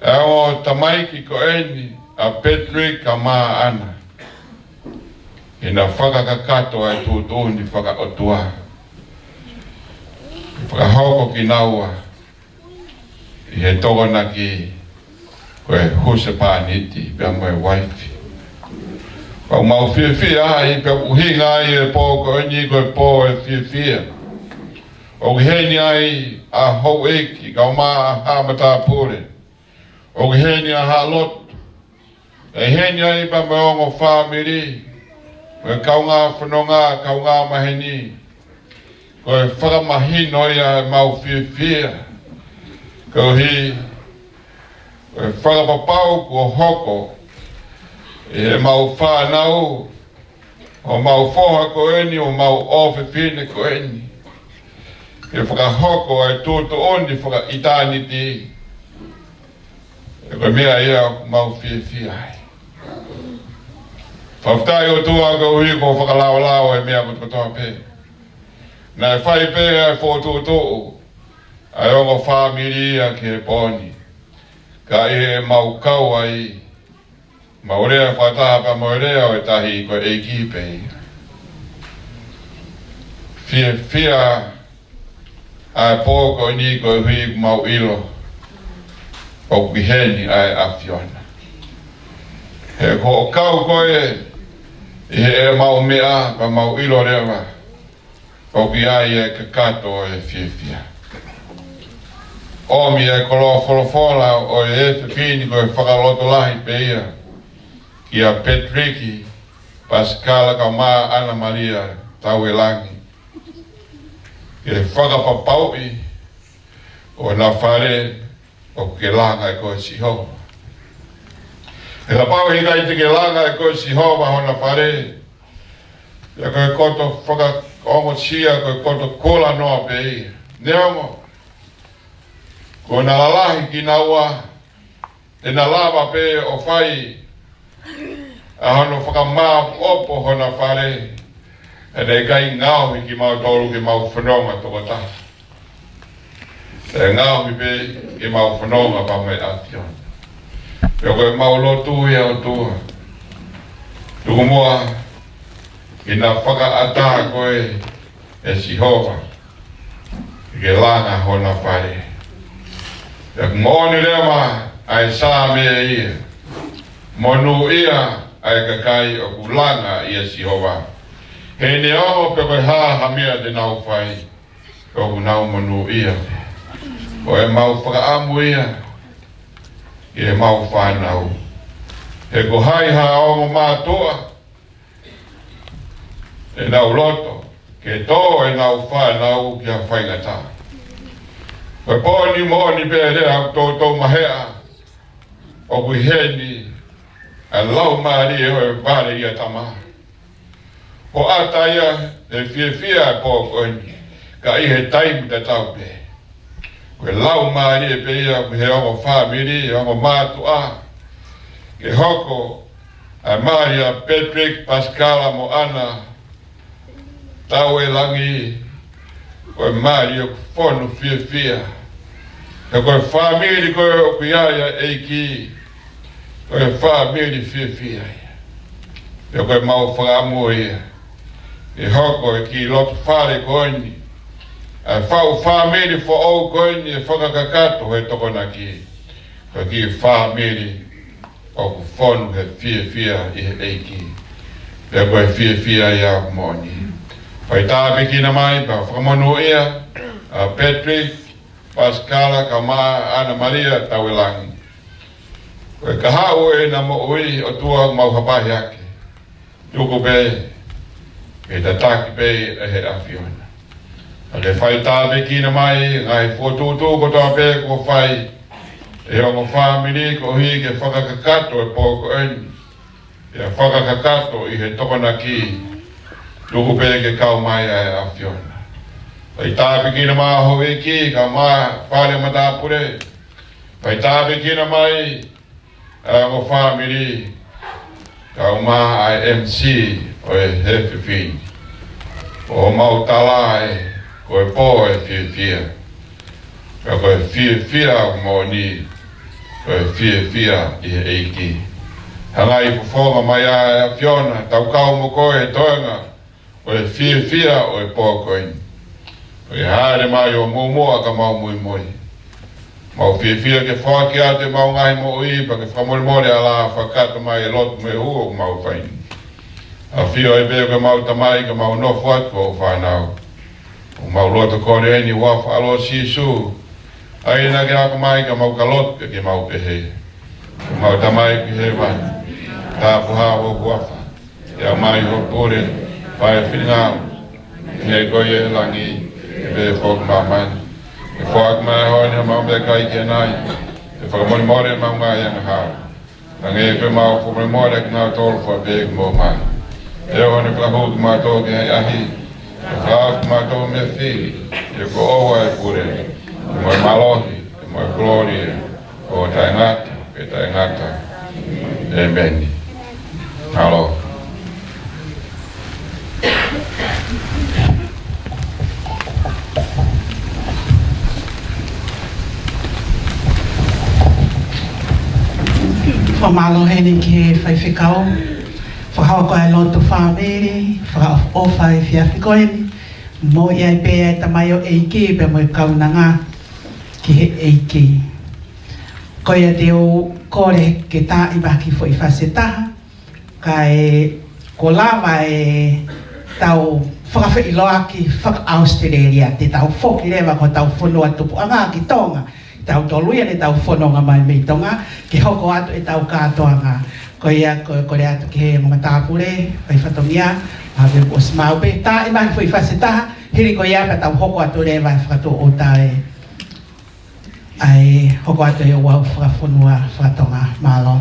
ʻa e ongo tamaiki ko eni ʻa Patrick kae ʻumaʻā ʻAna, ʻi heʻena fakakakato ʻa e tuʻutuʻuni fakaʻotua. Fakahoko kinaua ʻi he Tokonaki ko e husepāniti pea mo e uaifi. Pea ʻoku mau fiefia ai, pea ʻoku ʻuhinga ai e pō ko eni ko e pō ʻo e fiefia. ʻOku ʻi heni ai ʻa houʻeiki kae ʻumaʻā haʻa matāpule. ʻOku ʻi heni ʻa haʻa lotu. ʻE ʻi heni ai pea mo e ongo fāmili, mo e kaungā fononga, kaungā maheni. Ko e fakamahino ia ʻemau fiefia, koeʻuhi ko e fakapapau kuo hoko ʻi heʻemau fānau, ʻo ʻemau foha ko eni, ʻo ʻemau ʻofefine ko eni, ke fakahoko ʻa e tuʻutuʻuni fakaʻitāniti. He ko e meʻa ia ʻoku mau fiefia ai. Fakafetaʻi ʻOtua koeʻuhi ko e fakalaolao ʻo e meʻa kotokotoa pē. Naʻe fai pē ʻa e fokotuʻutuʻu ʻa e ongo fāmili ia ki he pō ni. Ka ʻi heʻemau kau ai, mau lea fakataha pea mo e lea ʻo e tahi, ko e ʻEiki pē ia. Fiefia ʻa e pō ko eni koeʻuhi ʻoku mau ʻilo ʻoku ʻi heni ʻa e ʻAfiona. He ko hoʻo kau koe ʻi heʻemau meʻa, pea mau ʻilo leva ʻoku ʻi ai e kakato ʻo e fiefia. ʻOmi e koloa folofola ʻo e efiafi ni ko e fakalotolahi pē ia kia Patrick Pasikala kae ʻumaʻā ʻAna Malia Tauelangi, ke fakapapauʻi ʻo na fale ʻoku ke langa ʻe koe Sihova. He kapau he ʻikai te ke langa ʻe koe Sihova hona fale, ia ko e koto fakaongosia, ko e koto kulanoa pē ia. Neongo kuo na lalahi kinaua, te na lava pē ʻo fai ʻa hono fakamāʻopoʻopo hona fale, ʻe ʻikai ngaohi kimautolu ke mau fononga tokotaha. ʻE ngaohi pē ke mau fononga pea mo e ʻAfiona. Pea ko ʻemau lotu ia ʻOtua, tuku muʻa ke na fakaʻatā koe ʻe Sihova ke langa hona fale. Pea ʻoku moʻoni leva ʻa e Saame ia, monūʻia ʻa e kakai ʻoku langa ʻia Sihova. He neongo pe ko e hā ha meʻa te nau fai, ʻoku nau monūʻia. Ko ʻemau fakaʻamu ia ki heʻemau fānau. He ko hai ha ongo mātuʻa ʻe nau loto ke tō ʻenau fānau ki ha faingataʻa? Ko e pō ni moʻoni pē lea ʻoku toutou maheʻa ʻoku ʻi heni ʻa e laumālie ʻo e vale ʻia tama. Ko ʻata ia he fiefia e pō ko eni, ka ʻi he taimi tatau pē, ko e laumālie pē ia ʻoku ʻi he ongo fāmili, ongo mātuʻa, ke hoko ʻa e mali ʻa Patrick, Pascala mo ʻAna Tauelangi, ko e mali ʻoku fonu fiefia. He ko e fāmili ko ē ʻoku ʻi ai ʻa e ʻEiki, ko e fāmili fiefia ia. Pea ko ʻemau fakaʻamu ia ke hoko e kiʻi loto fale ko eni, ʻa e faʻu fāmili foʻou ko eni ʻe fakakakato he Tokonaki, ko e kiʻi fāmili ʻoku fonu he fiefia ʻi he ʻEiki. Pea ko e fiefia ia moʻoni. Fai tāpuekina mai pea fakamonūʻia ʻa Patrick, Pascala kae ʻumaʻā ʻAna Malia Tauelangi. Ko e kahaʻu ʻena moʻui, ʻOtua, ʻoku mau hapahi hake. Tuku pē ke tataki pē ʻe he ʻAfiona. Pea ke fai tāpuekina mai ngaahi fokotuʻutuʻu kotoa pē kuo fai ʻe he ongo fāmili koeʻuhi ke fakakakato e pō ko eni, pea fakakakato ʻi he Tokonaki. Tuku pē ke kau mai ʻa e ʻAfiona. Fai tāpuekina mai houʻeiki kae ʻumaʻā e fale matāpule. Fai tāpuekina mai ʻa e ongo fāmili kae ʻumaʻā e M C ʻo e efiafi ni. ʻOku mau tala ē, ko e pō ʻe fiefia. Ka ko e fiefia moʻoni, ko e fiefia ʻi he ʻEiki. Hanga ʻo fofonga mai ʻa e ʻAfiona, tau kau mo koe he toenga ʻo e fiefia ʻo e pō ko eni. ʻOku ke hāʻele mai ʻo muʻomuʻa ka mau muimui. Mau fiefia ke foaki atu ʻemau ngaahi moʻui pea ke fakamolemole ʻa e lā fakakakato mai e lotu mo e hū ʻoku mau fai ni. ʻAfio ai pē ko ʻemau Tamai ka mau nofo atu ko e fānau. ʻOku mau loto kole eni ʻi he huafa ʻo Sīsū. ʻA ia naʻa ke ako mai ka mau ka lotu pē ke mau pehē: Ko ʻemau Tamai ʻoku ʻi hēvani, tāpuhā ho huafa. Ke ʻomai ho pule, fai ho finangalo, hangē ko ia ʻi langi, ke pehē foki ʻi māmani. Ke foaki mai ʻa e ʻaho ni haʻamau meʻakai ki ʻanai. Ke fakamolemole ʻemau ngaahi angahala, hangē ko ʻemau fakamolemole ʻa kinautolu ʻoku fai pehē kiate kimautolu. ʻE ʻoua naʻa ke fakahū kimautolu ki he ʻahiʻahi, ka ke fakahaofi kimautolu mei he fili, he ko hoʻo ʻa e pule, mo e mālohi, mo e kolōlia, ʻo taʻengata pea taʻengata. ʻĒmeni. Mālō. Fakamālō heni ki he faifekau. Fakahoko ʻa e lotu fāmili fakaʻofoʻofa ʻi he efiafi ko eni. Moʻui ai pē ʻa e tamaioʻeiki pea mo e kaunanga ki he ʻEiki. Ko ia te u kole ke tā ʻi he kiʻi foʻi fasi ʻe taha, kae kuo lava ʻetau fakafeʻiloaki faka-ʻAositelēlia, te tau foki leva ki hotau fonua tupuʻanga ki Tonga. Tautolu ia ne tau fononga mai mei Tonga, ke hoko atu ʻetau kātoanga. Ko ia, ko, kole atu ki he ongo matāpule, fai fatongia, ʻa ia kuo ʻosi maʻu pē, tā ʻi he kiʻi foʻi fasi ʻe taha, hili ko ia pea tau hoko atu leva ʻa e fakatuʻuta ē. ʻA e hoko atu e ouau fakafonua faka-Tonga. Mālō.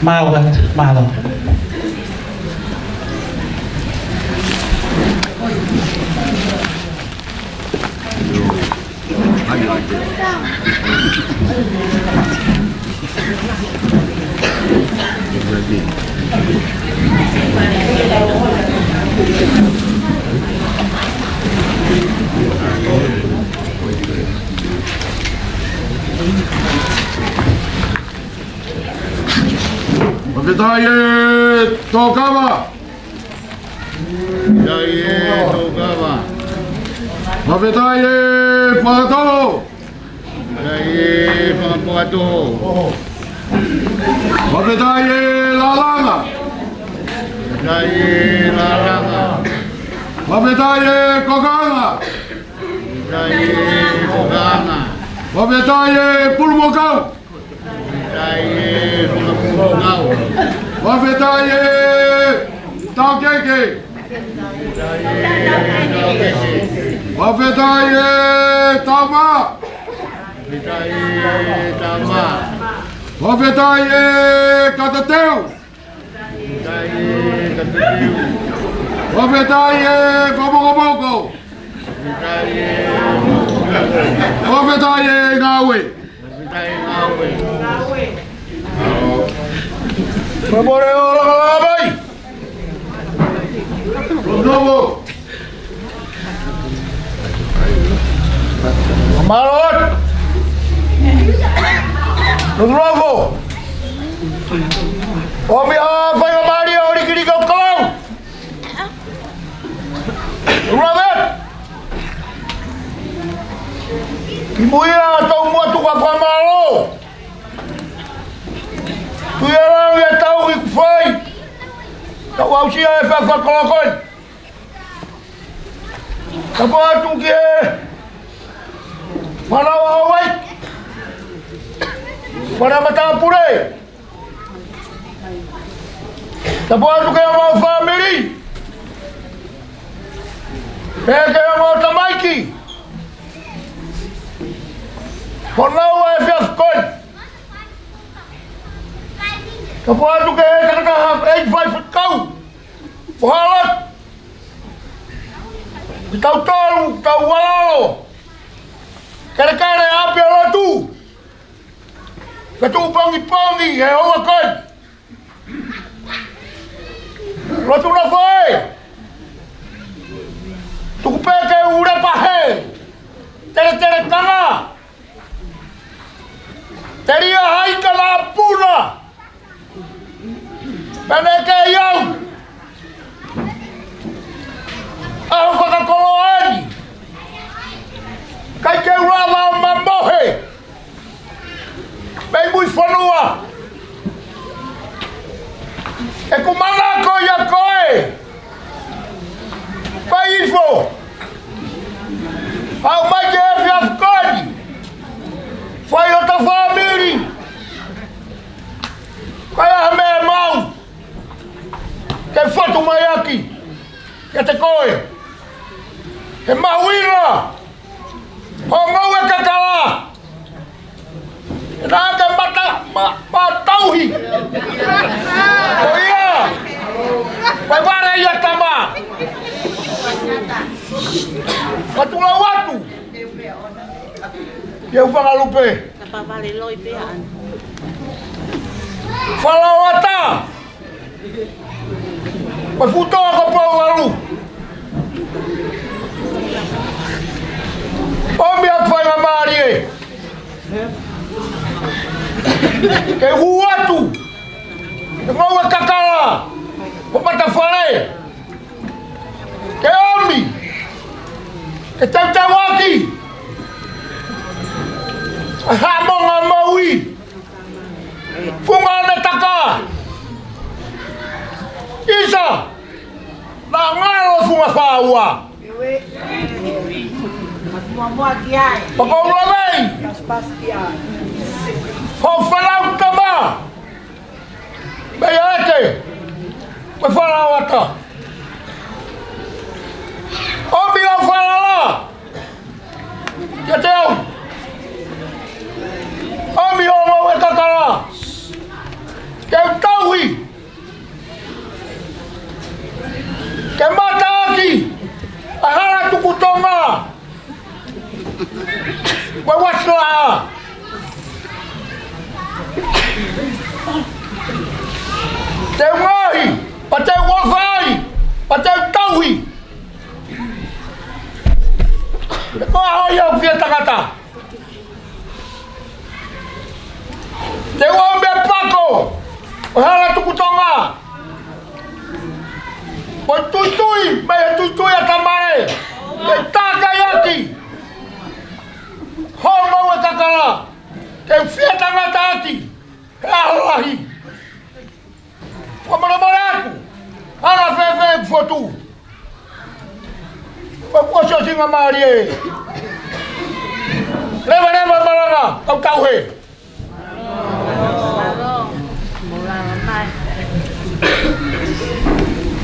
Mālō, mālō. Fakafetaʻi e Tokava. Fakafetaʻi e Tokava. Fakafetaʻi e Fakatolo. Fakafetaʻi e Fakapakatolo. Fakafetaʻi e Lalanga. Fakafetaʻi e Lalanga. Fakafetaʻi e Kokanga. Fakafetaʻi e Kokanga. Fakafetaʻi e Pulumokau. Fakafetaʻi e Fakapulumokau. Fakafetaʻi e Taukeke. Fakafetaʻi e Tauma. Fakafetaʻi e Tauma. Fakafetaʻi e Katateu. Fakafetaʻi e Katateu. Fakafetaʻi e Fakamokomoko. Fakafetaʻi e Ngāue. Fakafetaʻi e Ngāue. Fakamolemole ʻo laka lava mai. Novo. Mālō. Nofo. ʻOmi ʻa e faingamālie ʻo likiliki ʻo kau. Robert. Kimuʻa ʻoku tau muʻa tuku ʻa e fakamālō. Tuʻi ʻa langi ʻa e tauhi kuo fai. Tau aʻusia e fakaloko. Tapu atu ki he fānau ʻa Hawaii. Fānau matāpule. Tapu atu ki he ongo fāmili. Pea ki he ongo tamaiki. Honau ʻa e efiafi ko eni. Tapu atu ki he tangata haʻu ʻo fai fakakau. Ko hala. Ki tautolu, tau alalo. Kelekele ʻapi ʻo lotu. Ka tuʻu pongipongi he houa ko eni. Lotu na foe. Tuku pē ke u lepa he. Teletele kanga. Telia hai ka la puna. Pea ne ke iau. ʻAho fakakoloa eni. ʻIkai ke u lava ʻo mamohe. Mei mui fonua. ʻEku manako ia ko e. Fai ifo. Haʻu mai ki he efiafi ko eni. Fai hota fāmili. Ko e hā e meʻa ʻe maʻu ke fatu mai ʻaki kiate koe. He mahuʻinga hoʻo ngoue kakala. He naʻa ke mata, ma, matauhi. Ko ia. Ko e vale ia tama. Matulau atu. Ia u fanga lupe. Tapa vale loi pea an. Falaoata. Ko e futoa ko Pouvalu. ʻOmi ʻa e faingamālie ke u ʻatu e ngoue kakala ʻo Matafale. Ke ʻomi ke teuteuaki ʻa Haʻamonga Maui. Funga ʻene taka. ʻIsa, naʻa ngalo funga fāua. Pea ko e ʻuluaki Hoʻo fānau tama, mei ʻEiki, ko e fānau ata. ʻOmi hoʻo falala kiate au. ʻOmi hoʻo ngoue kakala ke u tauhi, ke mataʻaki ʻa e hala tuku Tonga mo e uasi laʻā. Te u ngaohi, pea te u ʻofa ai, pea te u tauhi. Ko au ia ʻoku fie tangata. Te u ʻomi e pako ʻo e hala tuku Tonga, ko e tuitui, mei he tuitui ʻa Tamale, ke tākai ʻaki hoʻo ngoue kakala, ke u fie tangata ʻaki he ʻaho lahi. Fakamolemole atu, hala fēfē ʻeku fotu? Ko e kuo siosinga mālie. Levaleva malanga, kau tauhi.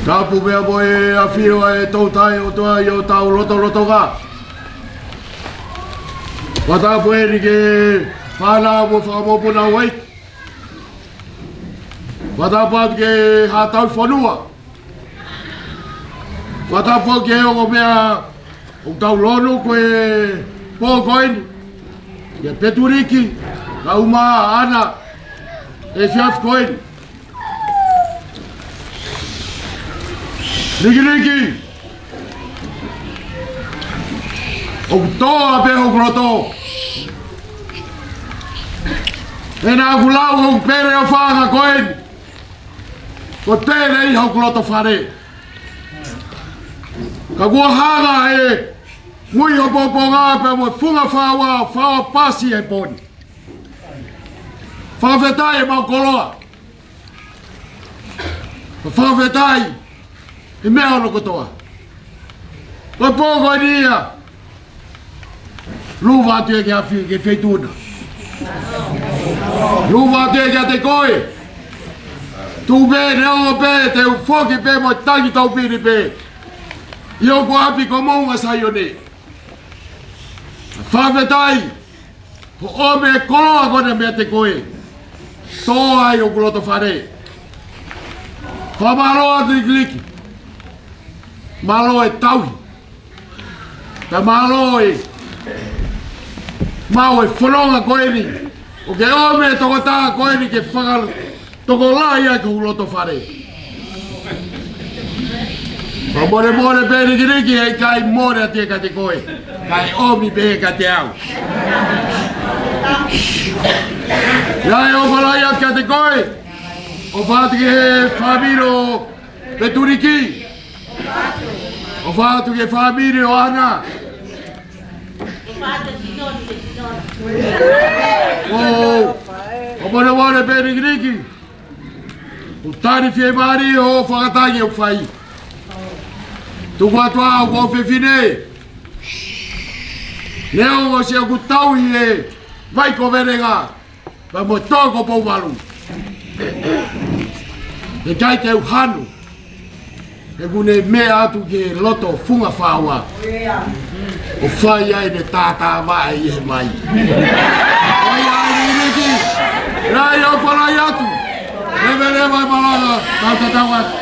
Tapu meʻa mo e ʻafio ʻa e Toutai ʻOtua ʻi hotau lotolotonga. Fakatapu eni ki he fānau mo e fanga mokopuna ʻo e ʻEiki. Fakatapu atu ki he haʻa tauhi fonua. Fakatapu atu ki he ongo meʻa ʻoku tau lonu ko e pō ko eni. Kia Petuliki, kae ʻumaʻā ʻAna, he efiafi ko eni. Likiliki, ʻoku tō ʻa pē hoku loto. He naʻa ku lau hoku pele ʻo fanga ko eni, ko e pele ʻi hoku loto fale. Ka kuo hanga ʻe Muihopoponga pea mo e Funga Faua ʻo fakaʻosi ʻa e pō ni. Fakafetaʻi ʻemau koloa. Fakafetaʻi he meʻa hono kotoa. Ko e pō ko eni ia. Luva atu ia ki he ʻafi, ki he feituʻu na. Luva atu ia kiate koe. Tuʻu pē, neongo pē te u foki pē mo e tangi taupini pē ʻi hoku ʻapi ko Moʻunga Saione. Fakafetaʻi hoʻo ʻomi e koloa ko ena meiate koe. Tō ai hoku loto fale. Fakamālō atu Likiliki. Mālō e tauhi. Pea mālō e maʻu e fononga ko eni. ʻOku ke ʻomi e tokotaha ko eni ke faka- tokolahi ai ki hoku loto fale. Fakamolemole pē Likiliki, heʻikai mole atu ia kiate koe. Kae ʻomi pē kiate au. ʻIo, ʻofa lahi atu kiate koe. ʻOfa atu ki he fāmili ʻo Petuliki. ʻOfa atu ki he fāmili ʻo ʻAna. ʻOu, fakamolemole pē Likiliki. ʻOku tali fiemālie hoʻo fakatangi ʻoku fai. Tuku atu ā hoku ʻofefine. Neongo siʻoku tauhi ʻe Vaikovelenga pea mo Tō ko Pouvalu, heʻikai te u hanu. He ʻoku ne meʻa atu ki he loto Funga Faua ʻo fai ai ʻene tātāvaʻe ʻi he vai. ʻOi ai Likiliki, ʻofa lahi atu. Leveleva e malanga, tau tatau atu.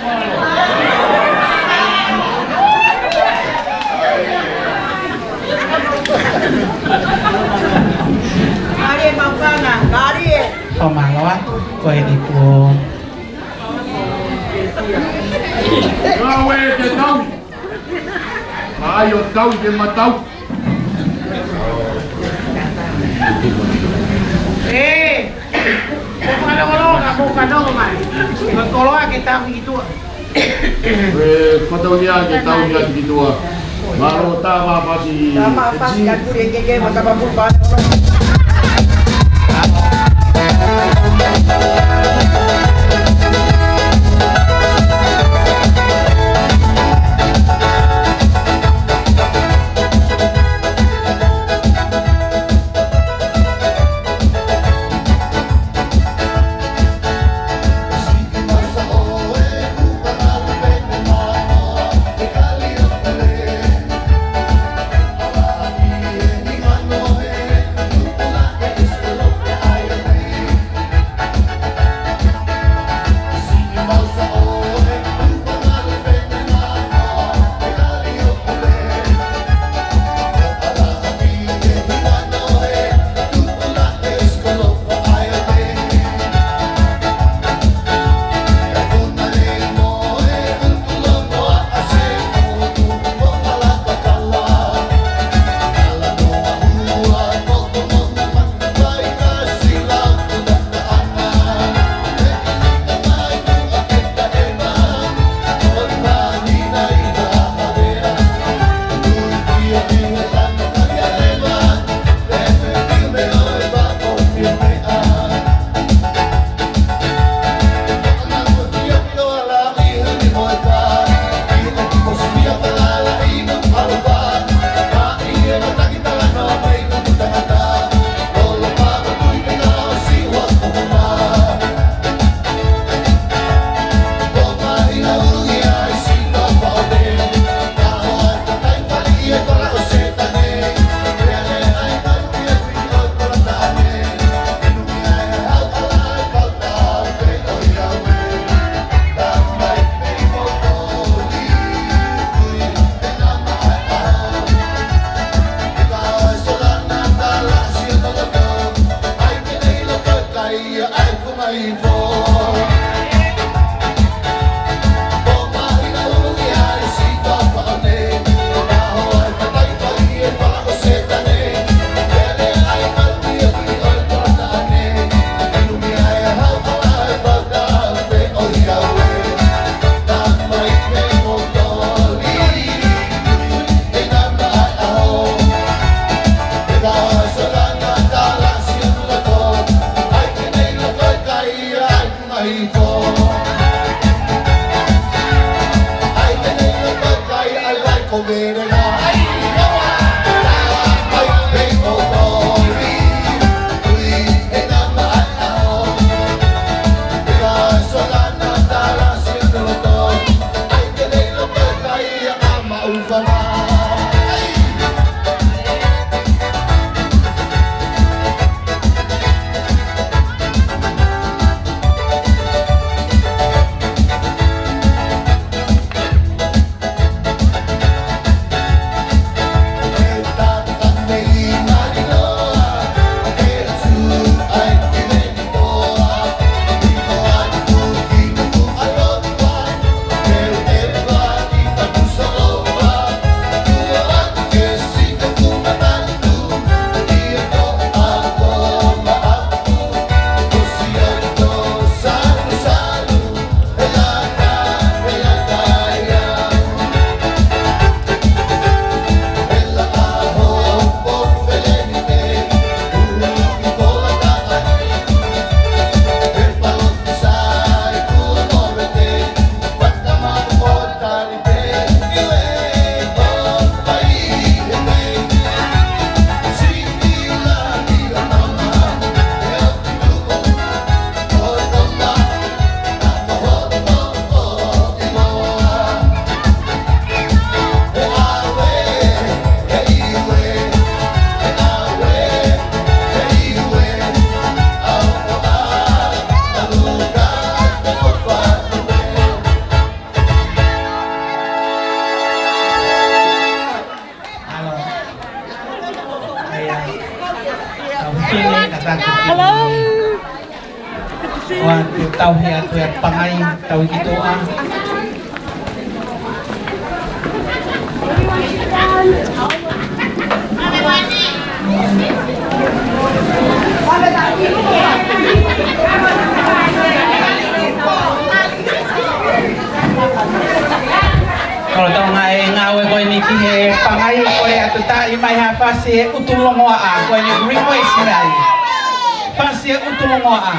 Mālie maʻu fanga, mālie. Fakamālō atu, ko eni kuo Ngāue ke tau. Ai ʻo tau ke matau. Ē, ko e fakalongolongo ka mou fanongo mai. Ko e koloa ke tau ki tuʻa. Ē, ko e tau ia ke tau ia ki tuʻa. Mālō tā mā pasi. Tā mā pasi, ʻa kuri e keke, mā tā mā pulu pā. Hello. Good to see you. ʻOatu, tauhi atu e pangai, tauhi ki tuʻa. Kolotonga, e ngāue ko eni ki he pangai, kole atu, taaʻi mai ha fasi ʻe ʻutu longoaʻa, ko eni request mai. Fasi ʻe ʻutu longoaʻa.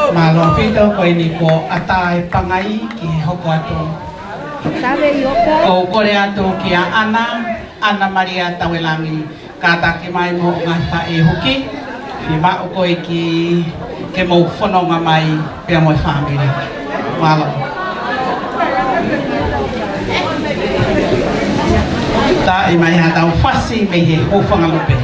Mālō ʻaupito, ko eni kuo ʻatā e pangai ki he hoko atu. Tave i oko. ʻOku ou kole atu kia Ana, Ana Malia Tauelangi, kātaki mai mo e ngaahi faʻē huki, fiemaʻu koe ke, ke mou fononga mai pea mo e fāmili. Mālō. Taaʻi mai haʻatau fasi mei he hūfanga lupe.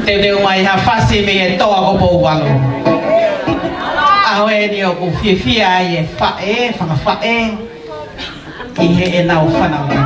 Teuteu mai ha fasi mei he toa ko Pouvalu. ʻAho eni ʻoku fiefia ai e faʻē, fanga faʻē, ʻi heʻenau fanauʻi.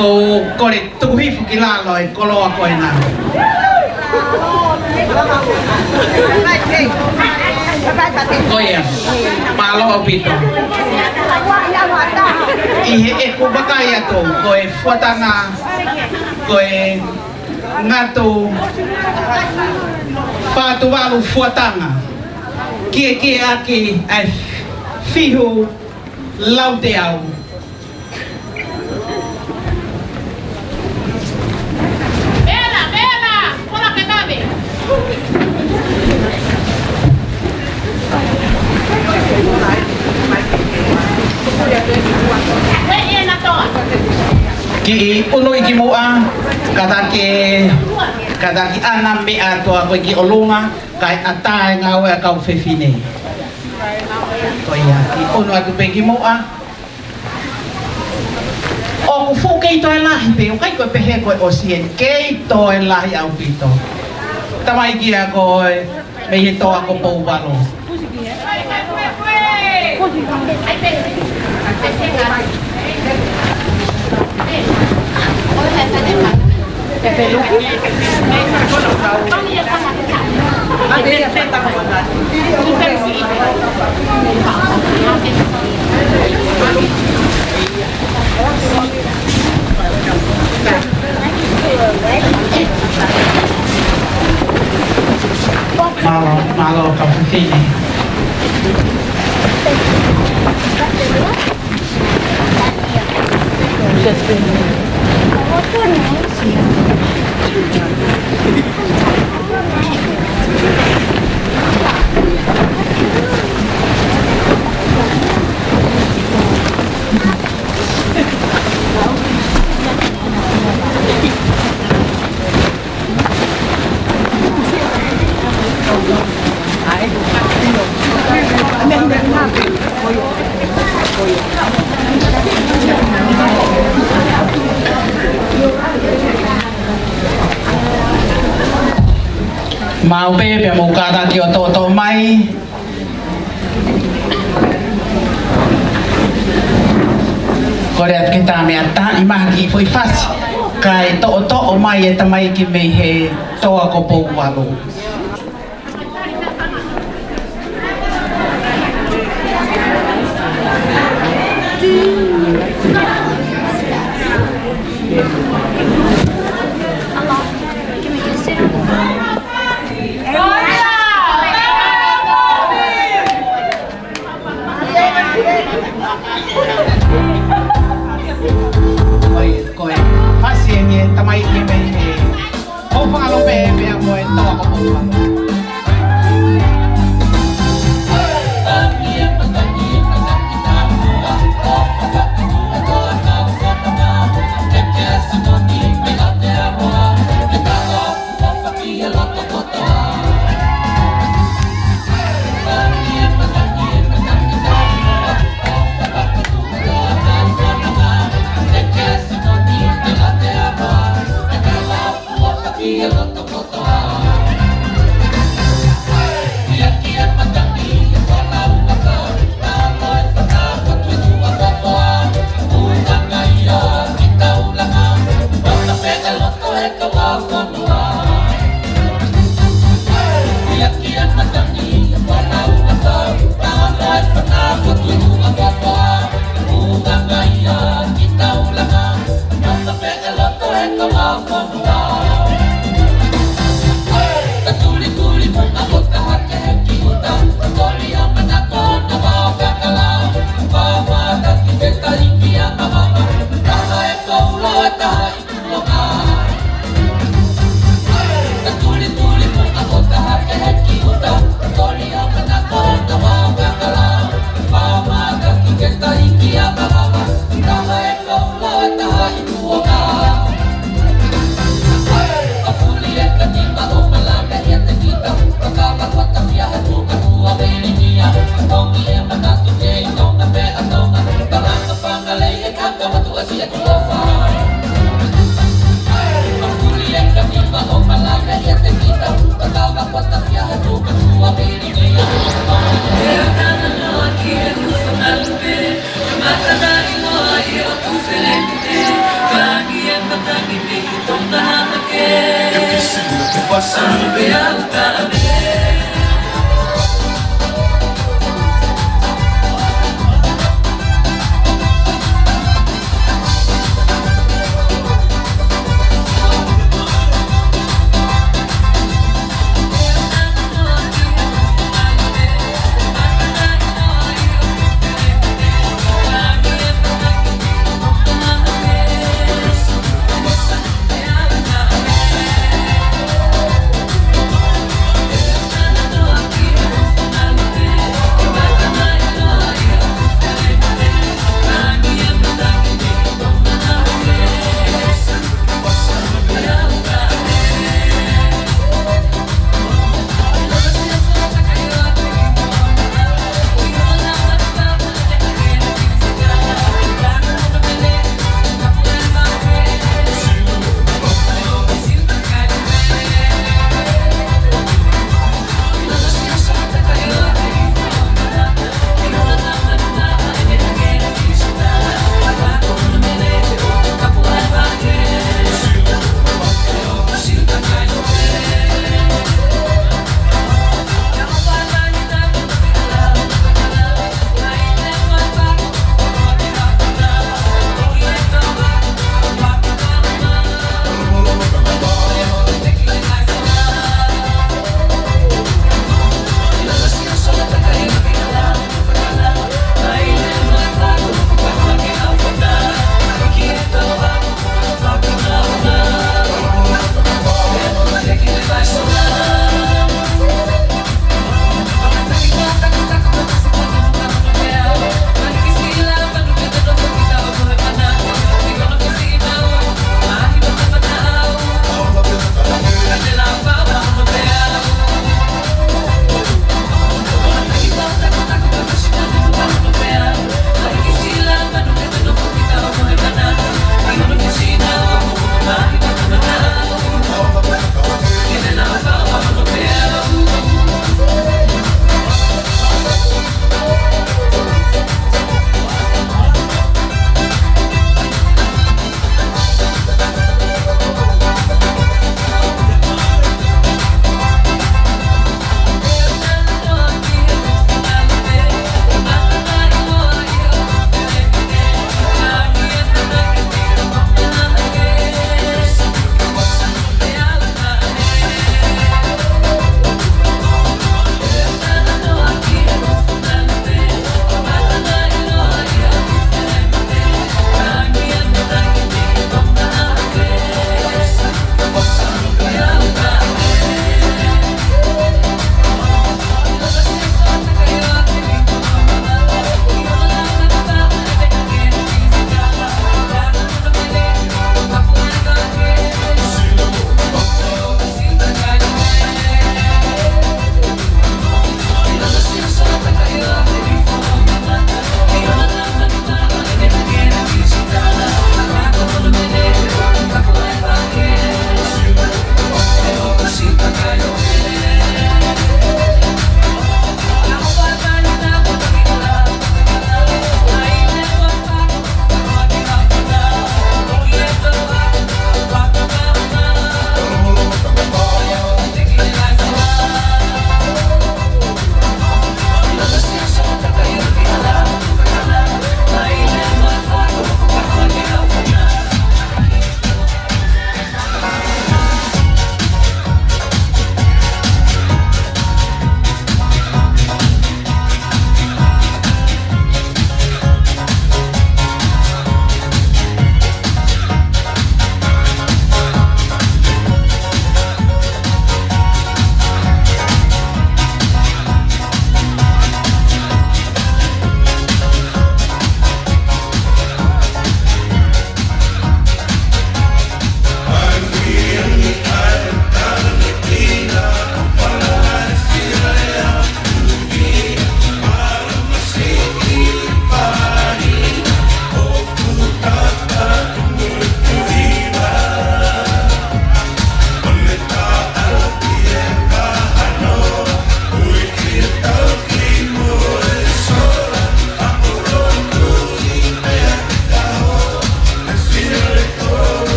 ʻOku ou kole tuku hifo ki lalo e koloa ko ena. Ko ia, mālō ʻaupito. ʻI heʻeku vakai atu, ko e fuatanga, ko e ngatu fā tuvalu fuatanga. Kiekie ʻaki ʻa e fihu lauteau. Vela, vela, kola ke vave. Kiʻi ʻunu ʻi ki muʻa, kātaki, kātaki ʻana meʻa toa ko ē ki ʻolunga, kae ʻatā e ngāue ʻa e kau fefine. Ko ia, kiʻi ʻunu atu pē ki muʻa. ʻOku fuʻu kei toe lahi pē, ʻoku ʻikai ko e pehē ko e ʻosi eni, kei toe lahi ʻaupito. Tamaiki ia ko ē mei he toa ko Pouvalu. Mālō, mālō kau fefine. Maʻu pē pea mou kātaki ʻo toʻotoʻo mai. Kole atu ke tā meʻa tā i maha ki foʻi fasi. Kae toʻotoʻo mai e tamaiki mei he toa ko Pouvalu. Ko e, ko e fasi eni e tamaiki mei he Pouvalu pē, pea mo e toa ko Pouvalu.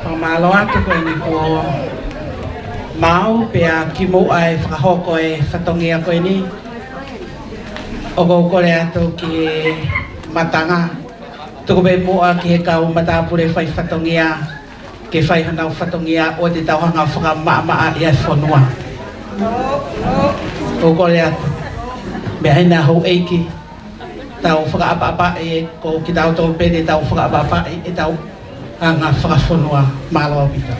Fakamālō atu ko eni kuo maau pea kimuʻa e fakahoko e fatongia ko eni. ʻOku ou kole atu ki he matanga. Tuku pē muʻa ki he kau matāpule fai fatongia, ke fai honau fatongia ʻo te tau hanga fakamaʻamaʻa ʻi he fonua. ʻOku ou kole atu. Meʻa hina houʻeiki. Tau fakaʻapaʻapaʻi, ko kitautolu pē te tau fakaʻapaʻapaʻi ʻetau anga fakafonua. Mālō ʻaupito.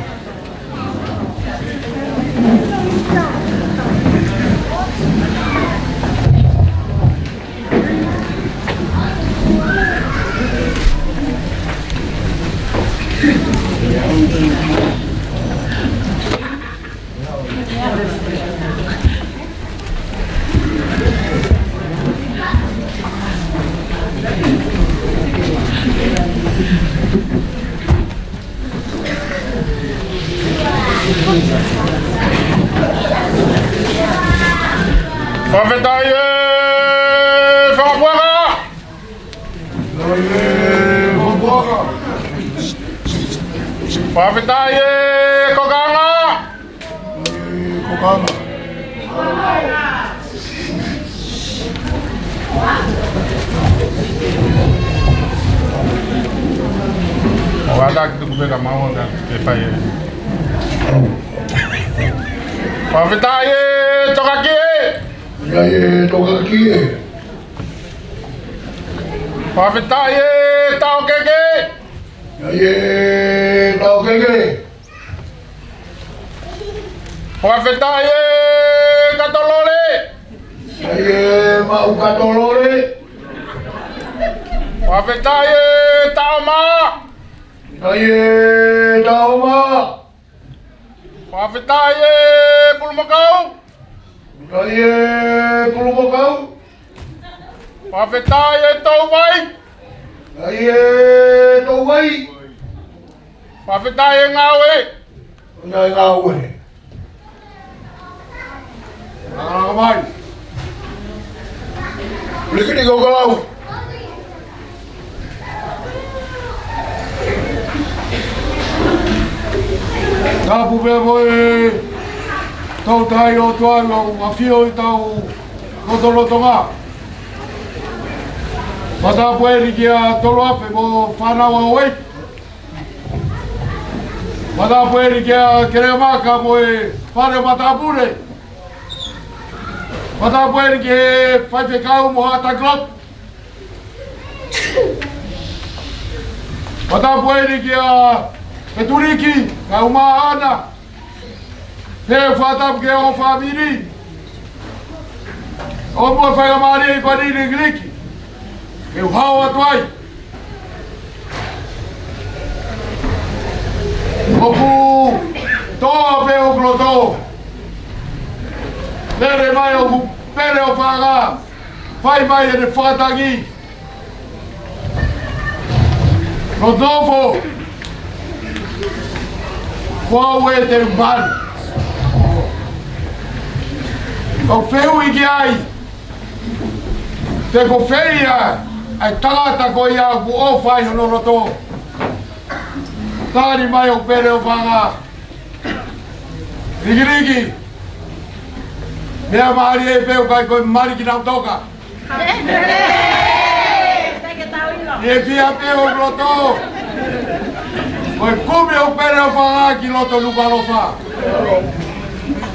Fakafetaʻi e fakapuaka. Fakafetaʻi e kokanga. Ko kama. ʻO ata ki tuku pē ka maua ka ke fai e. Fakafetaʻi e tokaki e. ʻIo e tokaki e. Fakafetaʻi e taʻokeke. ʻIo e taʻokeke. Fakafetaʻi e kato lole. ʻIo e maʻu kato lole. Fakafetaʻi e taʻoma. ʻIo e taʻoma. Fakafetaʻi e pulumakau. ʻIo e pulumakau. Fakafetaʻi e toʻu vai. ʻIo e toʻu vai. Fakafetaʻi e ngāue. ʻIo e ngāue. Ala mai. Likini ko kalau. Tapu pē mo e tau tai o tuai o mafio i tau lotolotonga. Matapu eni kia Toloafe mo fānau a oi. Matapu eni kia Kelemaka mo e fale matapule. Matapu eni ki he faifekau mo Haʻata Club. Fakatapu eni kia Petuliki, kae ʻumaʻā ʻAna. Pea fakatapu ki he ongo fāmili. ʻOku mou faingamālie ʻi he efiafi ni, Likiliki. ʻE u hao atu ai. ʻOku toʻa pē hoku loto. Lele mai hoku pele ʻofaʻanga. Fai mai ʻene fakatangi. Nonofo. Ko au ē te u mali. Kau fehuʻi ki ai. Pe ko fē ia ʻa e tangata ko ia ʻoku ʻofa ai hono loto. Tali mai hoku pele ʻofaʻanga. Likiliki. Meʻa mālie pē ʻoku ʻikai ko e mali kinautolu ka. ʻI he efiafi pē hoku loto. Ko e kumi hoku pele ʻofaʻanga ki loto Nukuʻalofa.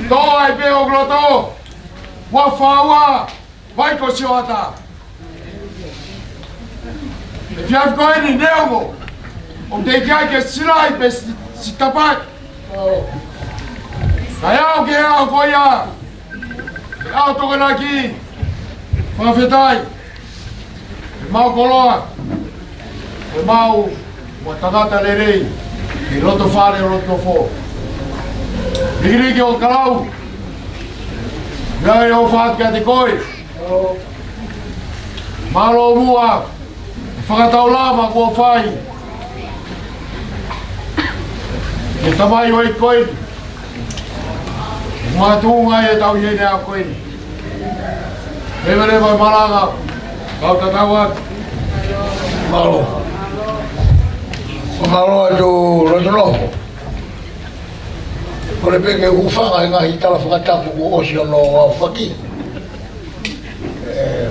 Toʻa ai pē hoku loto. Ua faua. Vai ko Sioata. Efiafi ko eni neongo ʻoku teʻeki ai ke silaʻi pe si-, sitapaki. Kae ʻalu ki he ʻaho ko ia. ʻAho Tokonaki. Fakafetaʻi. Mau koloa. Ko mau, mo e tangata lelei, ʻi loto fale ʻo loto fo. Likiliki ʻo Kalau, ʻoku ou ʻofa atu kiate koe. Mālō muʻa, fakataulama kuo fai. Ke tamai ʻo e koe. Mātuʻa ʻi he tau ʻi heni ʻa koe. Leveleva e malanga, kau tatau atu. Mālō. Mālō atu loto nofo. Kole pē ke u hūfanga he ngaahi tala fakatapu kuo ʻosi hono aofaki. ʻE,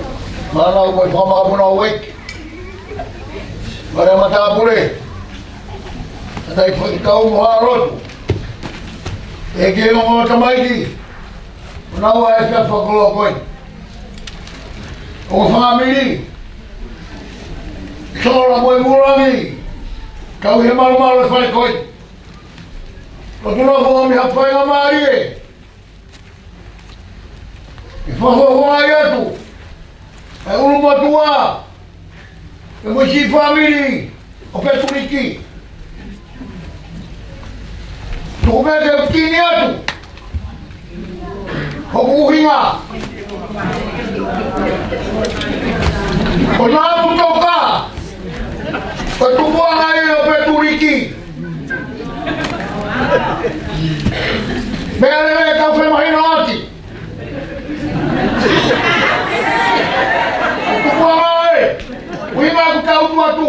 mālō mo e fakamaka puna o wek. Mālō matāpule. Ana i fai kau mo ha lotu. ʻEke ongo tamaiki. Naua e fia fakaloko ai. ʻO fāmili. Sola mo e mulangi. Kau he malumalu e fale ko ē. Lotu nofo ʻomi ha faingamālie. ʻE fakahoa ai atu. ʻE ʻulumotuʻa. ʻE mo e siʻi fāmili ʻo Petuliki. Tuku pē ke u kini atu hoku ʻuhinga. Ko Napu Toka, ko e tupuʻanga ia ʻo Petuliki. Meʻa lelei ʻoku tau femahinoʻaki. Tupuʻanga ē, ʻuhinga ʻoku tau tuʻu atu.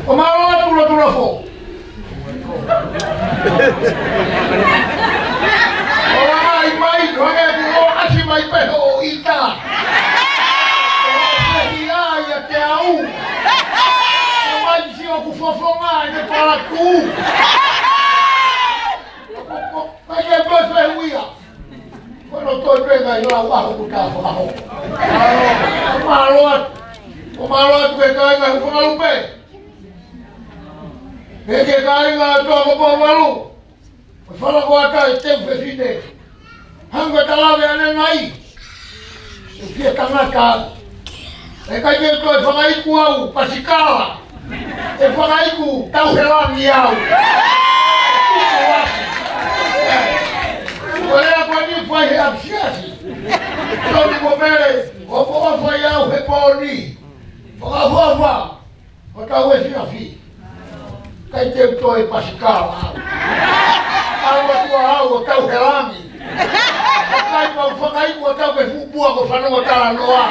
ʻO mālō atu lotu nofo. ʻO ʻomai mai, ʻo hangē ʻoku ʻasi mai pē hoʻo ʻita. ʻO ʻosi ia te au. ʻO mai si ʻoku fofonga e te palakū. Ko, ko, ko, mai ke pē fehuʻia. Ko hono toe pē ngaahi lau ʻaho kuo ta fakahoko. ʻO mālō atu. ʻO mālō atu ki he kāinga Hufangalupe. Pea ki he kāinga Tuʻakopouvalu. Ko e fala ko ata e teu fefine. Hangē ko e talave ʻanenai. ʻE fie tangata. ʻE ʻikai ke toe fakaiku au, pasikala. ʻE fakaiku, tau he langi au. Ko e lea ko eni fai he ʻapisiasi. Toni mo Mele, ʻofa fai au he pō ni. Fakaʻofoʻofa, ʻo tau efiafi. ʻIkai te u toe pasikala au. Au atu au ʻo tau he langi. ʻIkai mau fakaiku ʻo tau ke fuʻu pua ko fanongo talanoa.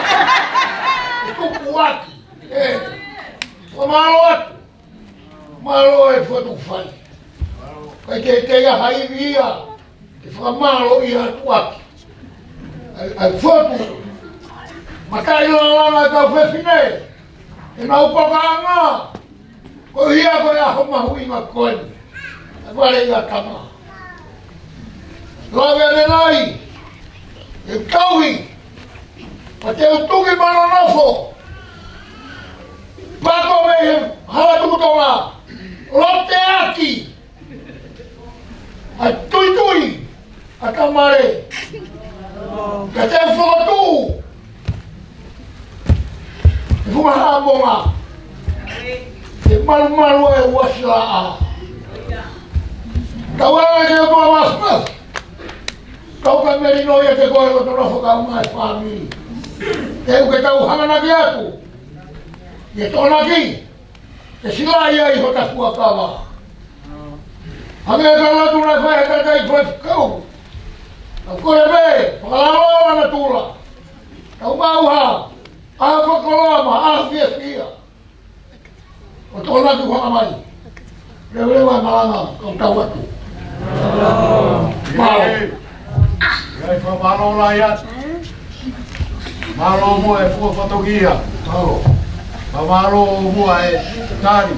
ʻE tuku ʻaki. ʻE, ʻo mālō atu. Mālō e fotu fai. ʻIkai ke teʻeki ai ha ivi ia. Ke fakamālō ia atu ʻaki. ʻAi, ʻai fotu. Mataʻi lālanga e kau fefine. ʻE nau pakaʻanga. Ko ia ko e ʻaho mahuʻinga ko eni. ʻE vale ia tama. Lave ʻanenai. ʻE tauhi. Pea te u tuki mano nofo. Pako mei he hala tuku Tonga, loteaki ʻa e tuitui ʻa Tamale, ka te fokotuʻu ʻi Funga Haʻamonga, ʻe malumalu ʻa e uasi laʻā. Tau anga ke ʻOtua Māfimafi, tau ka melino ia ke koe loto nofo kae ʻumaʻā e fāmili. Te u ke tau hanganaki atu ʻi he Tokonaki, ke silaʻi ai hota fuakava. Hangē ko e lotu naʻe fai ʻe he tangataʻeiki faifekau, ʻa Koleve, fakalalo ana tula. Tau maʻu ha ʻaho fakakoloa mo ha ʻaho fiefia ʻo Tokonaki, hanga mai. Leveleva e malanga, kau tau atu. Mālō. ʻIo, fakamālō lahi atu. Mālō muʻa e fua fatongia. Mālō. Fakamālō muʻa e tali,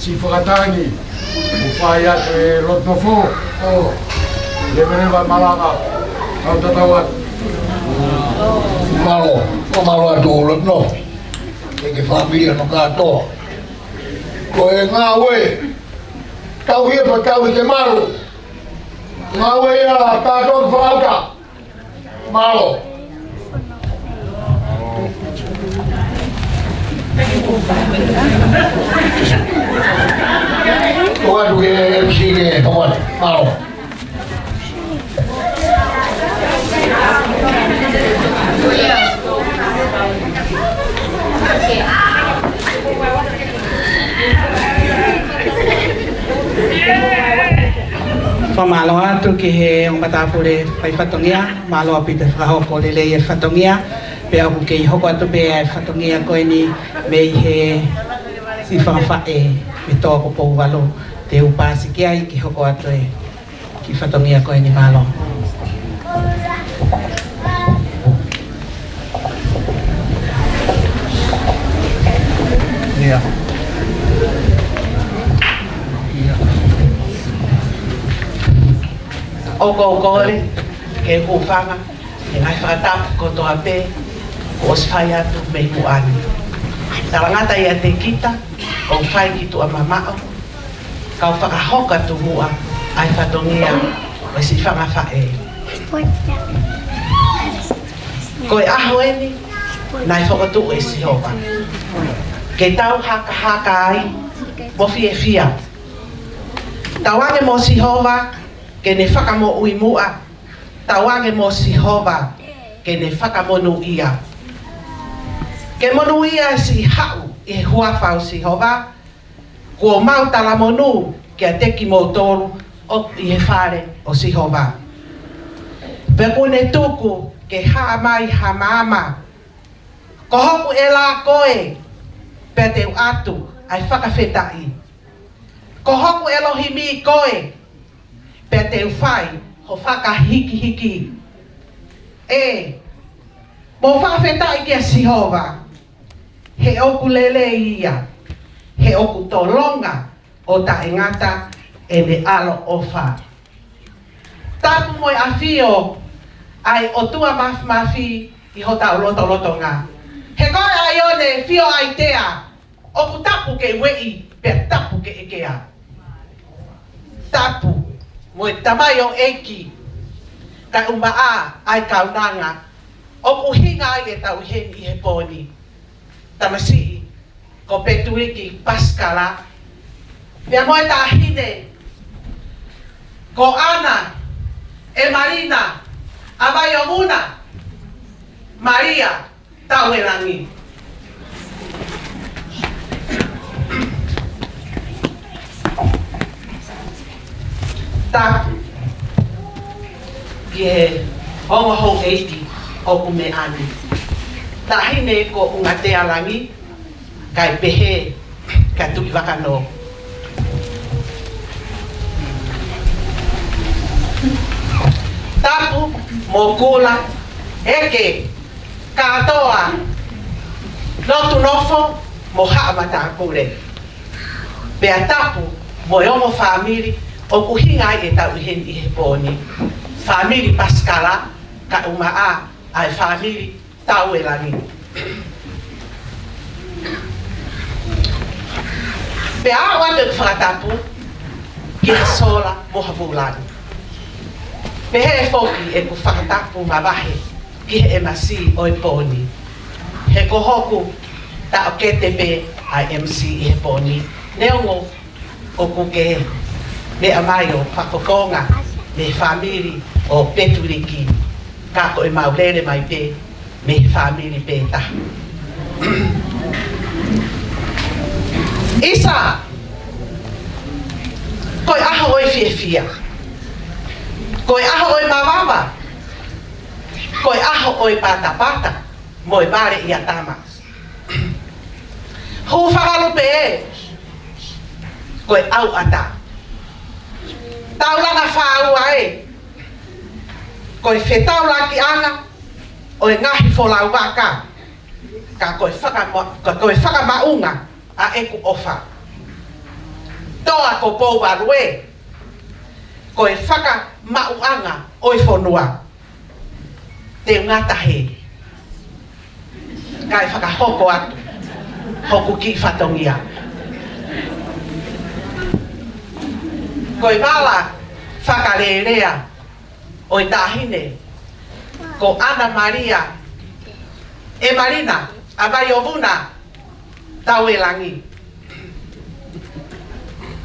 siʻi fakatangi ʻoku fai atu ʻe he lotu nofo. Leveleva e malanga, kau tatau atu. Mālō. Fakamālō atu lotu nofo. Ke ke fāmili hono kātoa. Ko e ngāue, tau hia pea tau hike malu. Ngāue ia kātoa ki fakaʻuta. Mālō. Ko atu ke M C ke papa. Mālō. Fakamālō atu ki he ongo matāpule fai fatongia, mālō ʻaupito e fakahoko lelei e fatongia, pea ʻoku kei hoko atu pē e fatongia ko eni mei he siʻi fanga faʻē mei Tō ko Pouvalu, te u paasi ki ai ke hoko atu e kiʻi fatongia ko eni, mālō. ʻIo. ʻOku ou kole ke u hūfanga he ngaahi fakatapu kotoa pē kuo ʻosi fai atu mei muʻa ni. Talangata ʻiate kita, ʻo fai ki tuʻa mamaʻo, kau fakahoko atu muʻa ʻa e fatongia ʻo e siʻi fanga faʻē. Ko e ʻaho eni naʻe fokotuʻu ʻe Sihova ke tau hakahaka ai mo fiefia. Tauange mo Sihova ke ne fakamoʻui muʻa. Tauange mo Sihova ke ne fakamonūʻia. Ke monūʻia siʻi haʻu ʻi he huafa ʻo Sihova. Kuo mau talamonū kiate kimoutolu ʻoku ʻi he fale ʻo Sihova. Pea kuo ne tuku ke hā mai ha maama. Ko hoku ʻEla koe, pea te u ʻatu ʻa e fakafetaʻi. Ko hoku ʻElohimi koe, pea te u fai ho fakahikihiki. ʻE, mou fakafetaʻi kia Sihova, he ʻoku lelei ia, he ʻoku tolonga ʻo taʻengata ʻene ʻaloʻofa. Tapu mo e ʻafio ʻa e ʻOtua Māfimafi ʻi hotau lotolotonga. He ko e ʻaione fio ʻaitea, ʻoku tapu ke ueʻi, pea tapu ke ʻekea. Tapu mo e tamaioʻeiki, kae ʻumaʻā ʻa e kaunanga ʻoku ʻuhinga ai ʻetau ʻi heni ʻi he pō ni. Tamasiʻi ko Petuiki Pasikala, pea mo e taʻahine ko ʻAna ʻEmalina ʻAvaiomuna Malia Tauelangi. Tapu ki he ongo houʻeiki ʻoku meʻa ni. Taʻahine ko ʻUngatea Langi, kae pehē kia Tuʻivakanō. Tapu mo Kula, ʻEke, Kātoa, Lotu Nofo mo Haʻa Matāpule. Pea tapu mo e ongo fāmili ʻoku ʻuhinga ai ʻetau ʻi heni ʻi he pō ni. Fāmili Pasikala, kae ʻumaʻā ʻa e fāmili Tauelangi. Pea aʻu atu ʻeku fakatapu ki he sola mo ha vūlangi. Pehē foki ʻeku fakatapu mavahe ki he M C ʻo e pō ni. He ko hoku taʻokete pē ʻa e M C ʻi he pō ni. Neongo ʻoku ke meʻa mai ʻo fakafofonga mei he fāmili ʻo Petuliki, ka ko ʻemau lele mai pē mei he fāmili pē taha. ʻIsa, ko e ʻaho ʻo e fiefia, ko e ʻaho ʻo e mavava, ko e ʻaho ʻo e patapata mo e vale ʻia tama. Hūfanga lupe ē, ko e ʻauʻata. Taulanga fāua ē, ko e fetaulakiʻanga ʻo e ngaahi folau vaka, ka ko e fakama-, ka ko e fakamaʻunga ʻa ʻeku ʻofa. Toa ko Pouvalu ē, ko e fakamaʻuʻanga ʻo e fonua. Te u ngata hē, kae fakahoko atu hoku kiʻi fatongia. Ko e vala fakalelea ʻo e taʻahine ko ʻAna Malia ʻEmalina ʻAvaiovuna Tauelangi.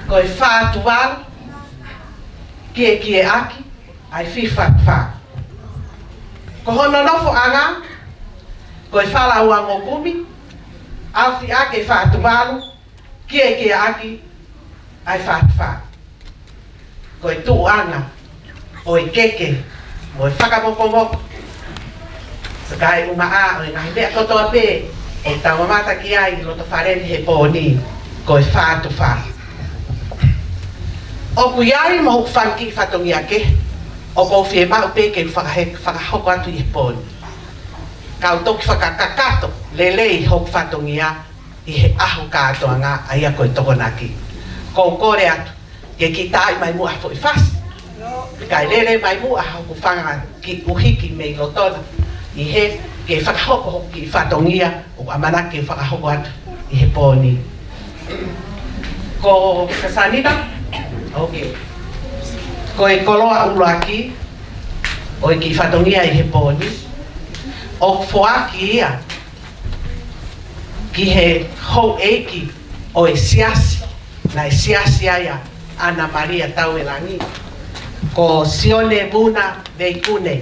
Ko e fā Tuvalu, kiekieʻaki ʻa e fiha fā. Ko hono nofoʻanga, ko e fā Lauangokumi, ʻaofi ʻaki e fā Tuvalu, kiekieʻaki ʻa e fiha fā. Ko e tuʻuʻanga ʻo e keke mo e fakamokomoko, kae ʻumaʻā ʻo e ngaahi meʻa kotoa pē ʻoku tau mamata ki ai ʻi loto fale ni he pō ni, ko e fā Tuvalu. ʻOku ʻi ai mo hoku fanga kiʻi fatongia kehe ʻoku ou fiemaʻu pē ke fakahe-, fakahoko atu ʻi he pō ni. Kau toki fakakakato lelei hoku fatongia ʻi he ʻaho kātoanga, ʻa ia ko e Tokonaki. Kou kole atu ke kiʻi taaʻi mai muʻa ha foʻi fasi, kae lele mai muʻa hoku fanga kiʻi ʻuhiki mei lotona, ʻi he ke fakahoko hoku kiʻi fatongia ʻoku ʻamanaki ke fakahoko atu ʻi he pō ni. Ko Kasanina, ok. Ko e koloa ʻuluaki ʻo e kiʻi fatongia ʻi he pō ni, ʻoku foaki ia ki he houʻeiki ʻo e siasi, naʻe siasi ai ʻa ʻAna Malia Tauelangi, ko Sione Vuna Veikune.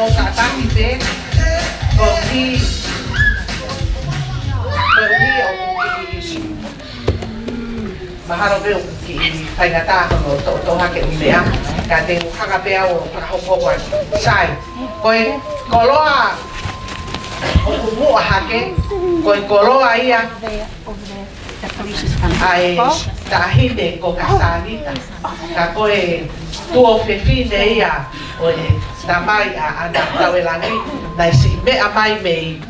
ʻO kātaki pē, koeʻuhi, koeʻuhi ʻoku kiʻi, mahalo pē ʻoku kiʻi faingataʻa hono toʻotoʻo hake ʻū meʻa, ka te u hanga pē au ʻo fakahokohoko atu. Sai, ko e koloa Muʻa hake, ko e koloa ia ʻa e taʻahine ko Kasānita. Ka ko e tuofefine ia ʻo e tamai ʻa ʻAna Tauelangi, naʻe siʻi meʻa mai mei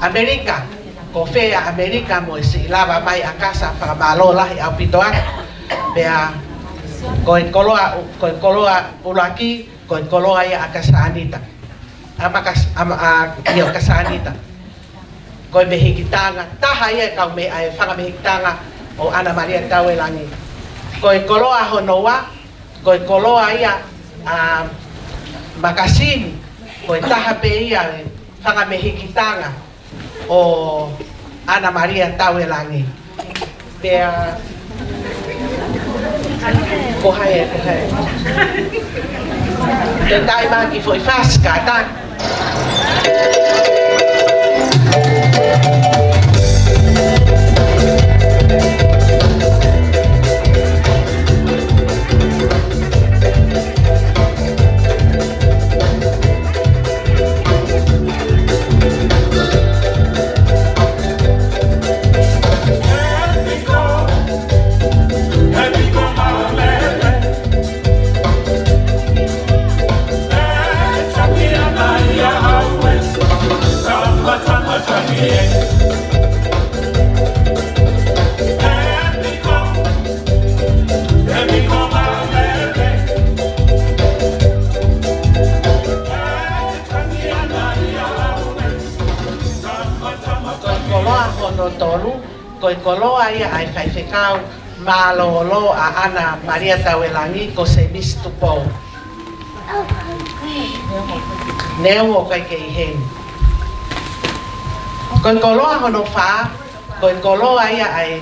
ʻAmelika, ko fē ʻa ʻAmelika mo e siʻi lava mai ʻa Kasa, fakamālō lahi ʻaupito atu. Pea ko e koloa, ko e koloa ʻuluaki, ko e koloa ia ʻa Kasānita. ʻA Makas-, ʻa Ma-, ʻa, ʻio, Kasānita. Ko e mehikitanga, taha ia e kau me-, ʻa e fanga mehikitanga ʻo ʻAna Malia Tauelangi. Ko e koloa hono ua, ko e koloa ia ʻa Makasini, ko e taha pē ia e fanga mehikitanga ʻo ʻAna Malia Tauelangi. Pea, ko hai, ko hai. Te tai maki foʻi fasi kātaki. Ko e koloa hono tolu, ko e koloa ia ʻa e faifekau mālōlō ʻa ʻAna Malia Tauelangi, ko Semisi Tupou. Neongo ʻoku ʻikai ke ʻi heni. Ko e koloa hono fā, ko e koloa ia ʻa e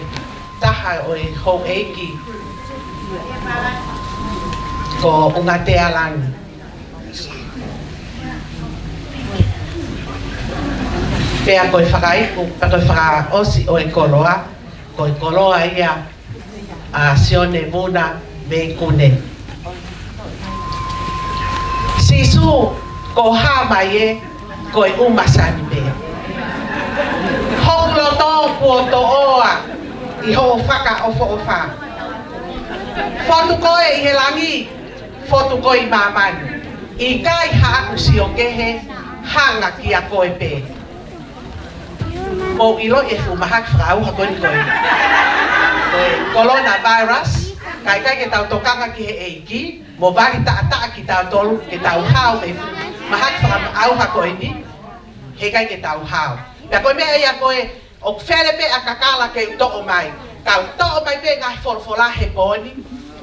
taha ʻo e houʻeiki ko ʻUngatea Langi. Pea ko e fakaiku, pea ko e fakaʻosi ʻo e koloa, ko e koloa ia ʻa Sione Vuna Veikune. Sīsū, ko e hā mai ē, ko e ʻumasani pē. Hoku loto kuo toʻoa ʻi hoʻo fakaʻofoʻofa. Fotu koe ʻi he langi, fotu koe ʻi māmani. ʻIkai haʻaku sio kehe, hanga kia koe pē. Mou ʻilo e fuʻu mahaki fakaʻauha ko eni ko e, ko e coronavirus, ka ʻikai ke tau tokanga ki he ʻEiki, mo vali taʻataʻa kitautolu, ke tau hao mei he fuʻu mahaki fakaʻauha ko eni, heʻikai ke tau hao. Pea ko e meʻa ia ko ē, ʻoku fele pē ʻa e kakala ke u toʻo mai. Ka u toʻo mai pē ngaahi folofola he pō ni,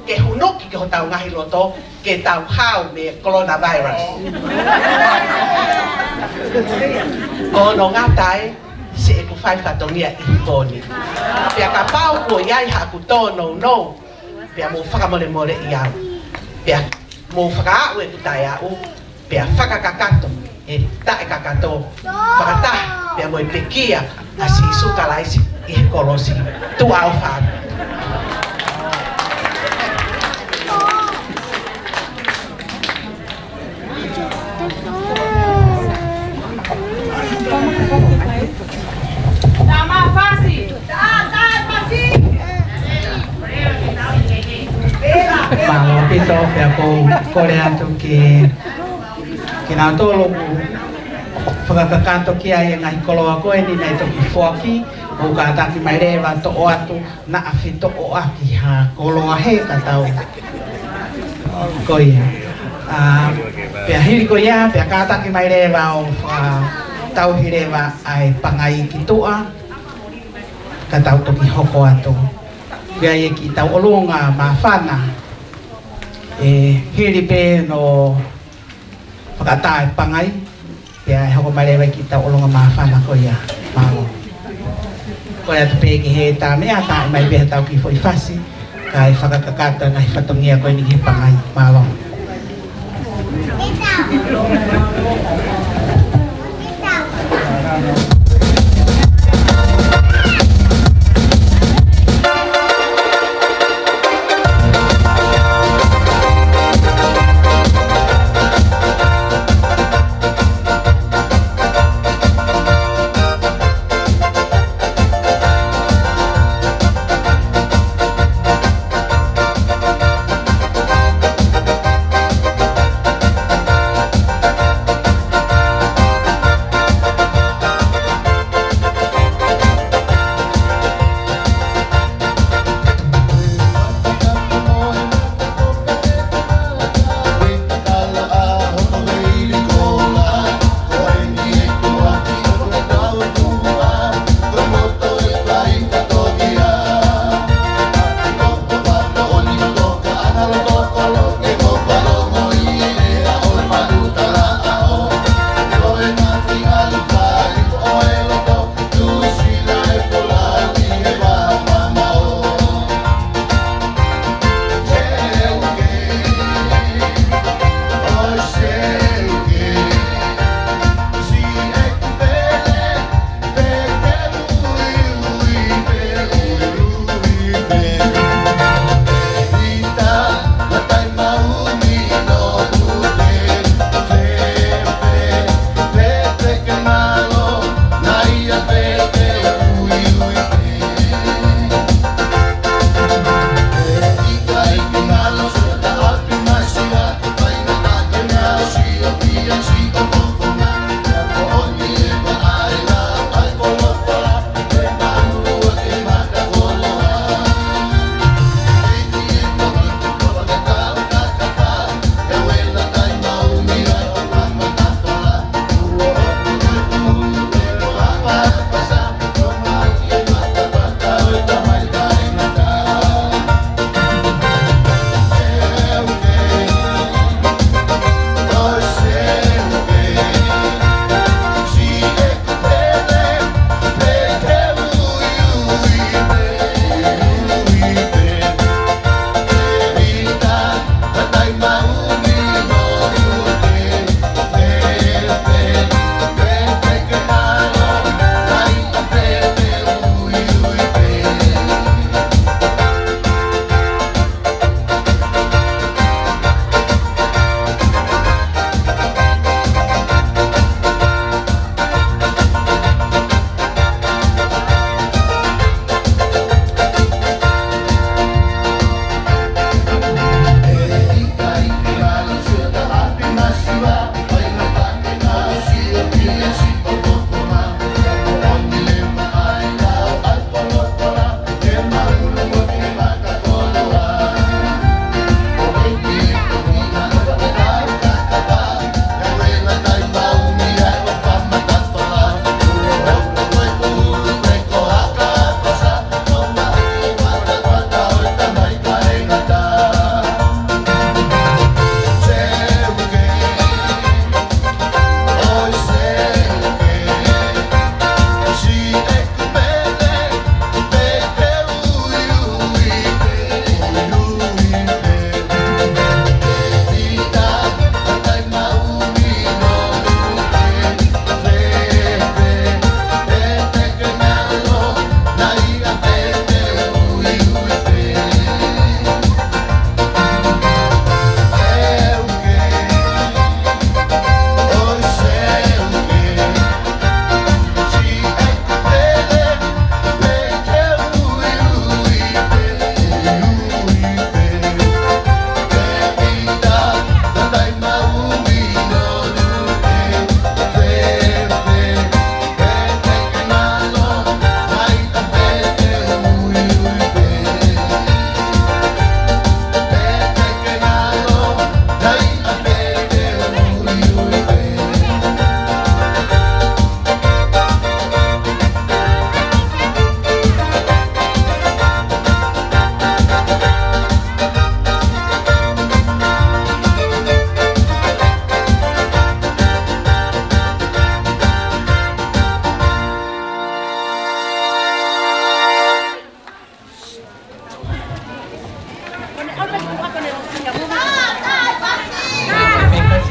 ke hunuki ki hotau ngaahi loto, ke tau hao mei he coronavirus. Ko hono ngata ē, siʻeku fai fatongia ʻi he pō ni. Pea kapau kuo ʻi ai haʻaku tōnounou, pea mou fakamolemoleʻi au. Pea mou fakaaʻu ʻeku taʻeaʻu, pea fakakakato e taʻekakato fakataha pea mo e pekia ʻa Sīsū Kalaisi ʻi he kolosi. Tuʻa ʻofa atu. Mālō ʻaupito, pea ʻoku ou kole atu ke, kinautolu ʻoku fakakakato ki ai e ngaahi koloa ko eni naʻe toki foaki, ʻoku kātaki mai leva toʻo atu, naʻa fitoʻoaki ha koloa he ka tau. Ko ia. ʻA, pea hili ko ia, pea kātaki mai leva ʻo fakatauhi leva ʻa e pangai ki tuʻa, ka tau toki hoko atu. Pea ʻi he kiʻi tauʻolunga māfana, ʻe hili pē hono fakaʻatā e pangai, pea ʻe hoko mai leva e kiʻi tauʻolunga māfana ko ia. Mālō. Ko ia atu pē ki he tā meʻa, tā mai pē ha tau kiʻi foʻi fasi, kae fakakakato e ngaahi fatongia ko eni ki he pangai. Mālō.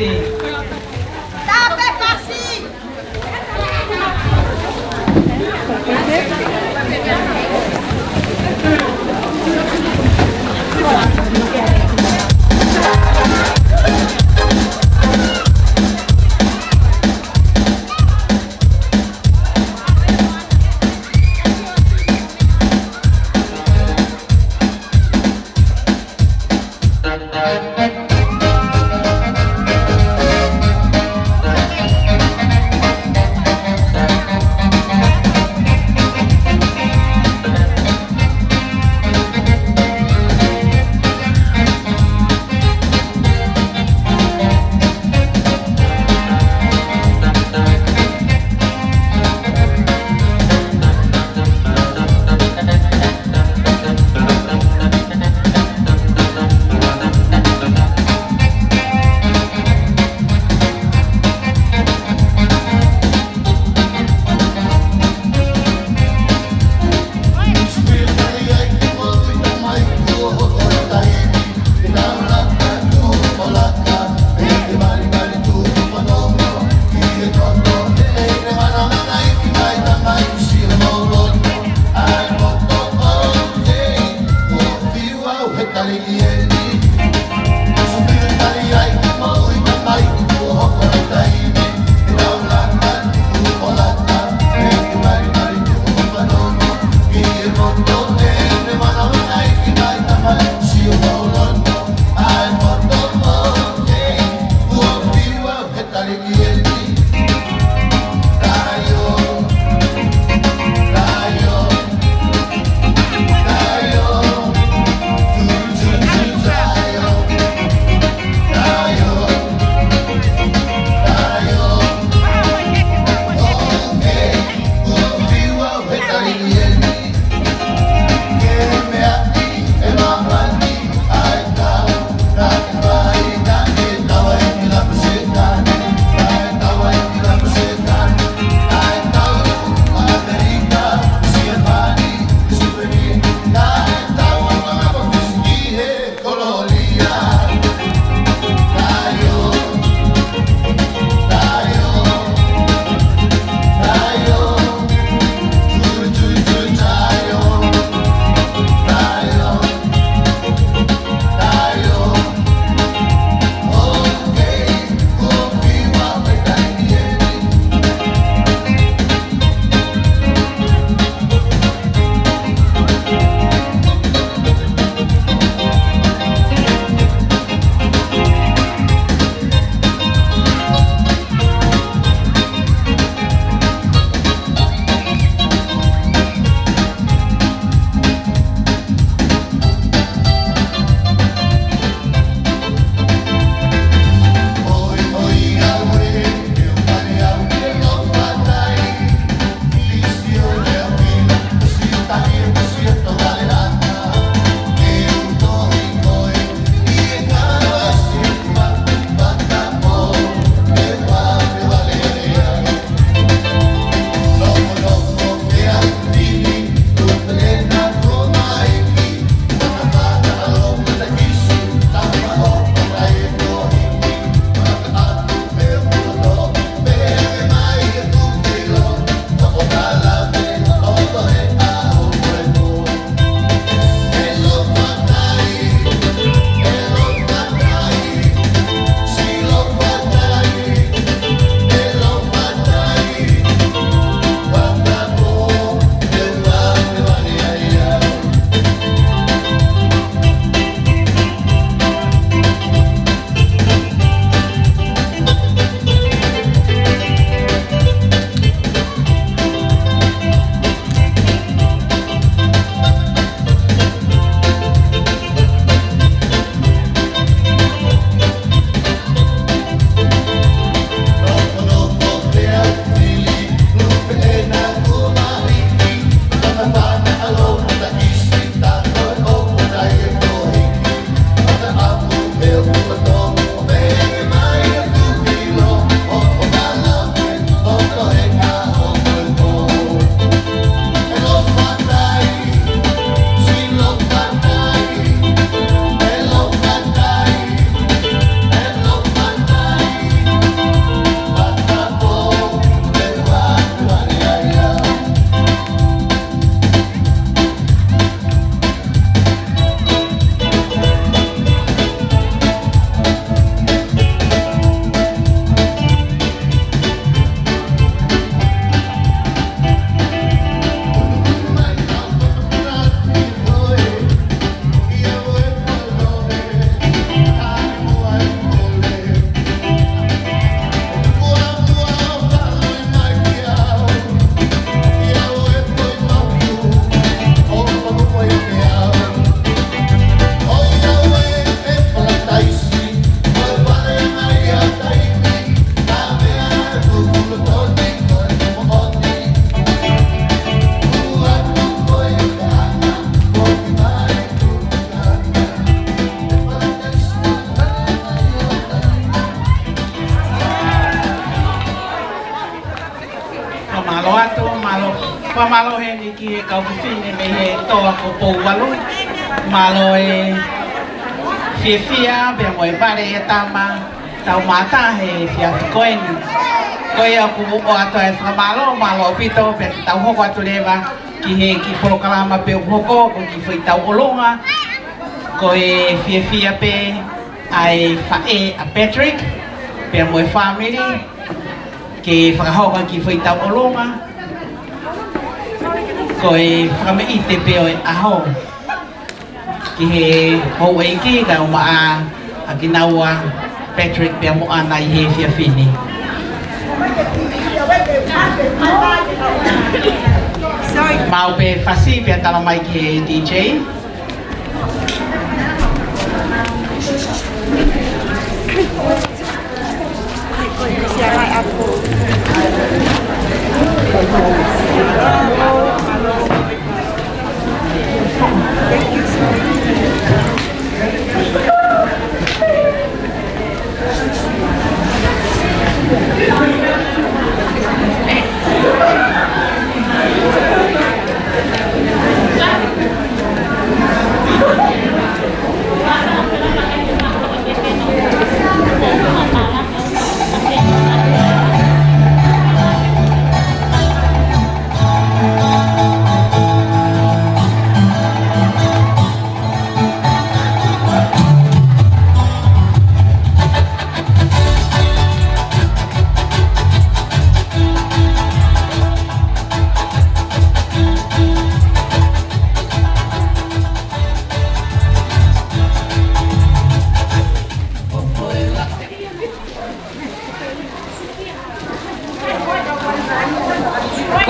Tape pasi. Fakamālō heni ki he kau fefine mei he toa ko Pouvalu. Mālō e fiefia pea mo e vale ʻa e tama tau mātā he efiafi ko eni. Ko ia ʻoku ou ʻoatu e fakamālō, mālō ʻaupito, pea te tau hoko atu leva ki he kiʻi polokalama pē ʻoku hoko, ko e kiʻi foʻi tauʻolunga, ko e fiefia pē ʻa e faʻē ʻa Patrick, pea mo e fāmili, ke fakahoko e kiʻi foʻi tauʻolunga, ko e fakameʻite pē ʻo e ʻaho ki he houʻeiki kae ʻumaʻā ʻa kinaua Patrick pea mo ʻAna ʻi he efiafi ni. Maʻu pē fasi pea tala mai ki he D J.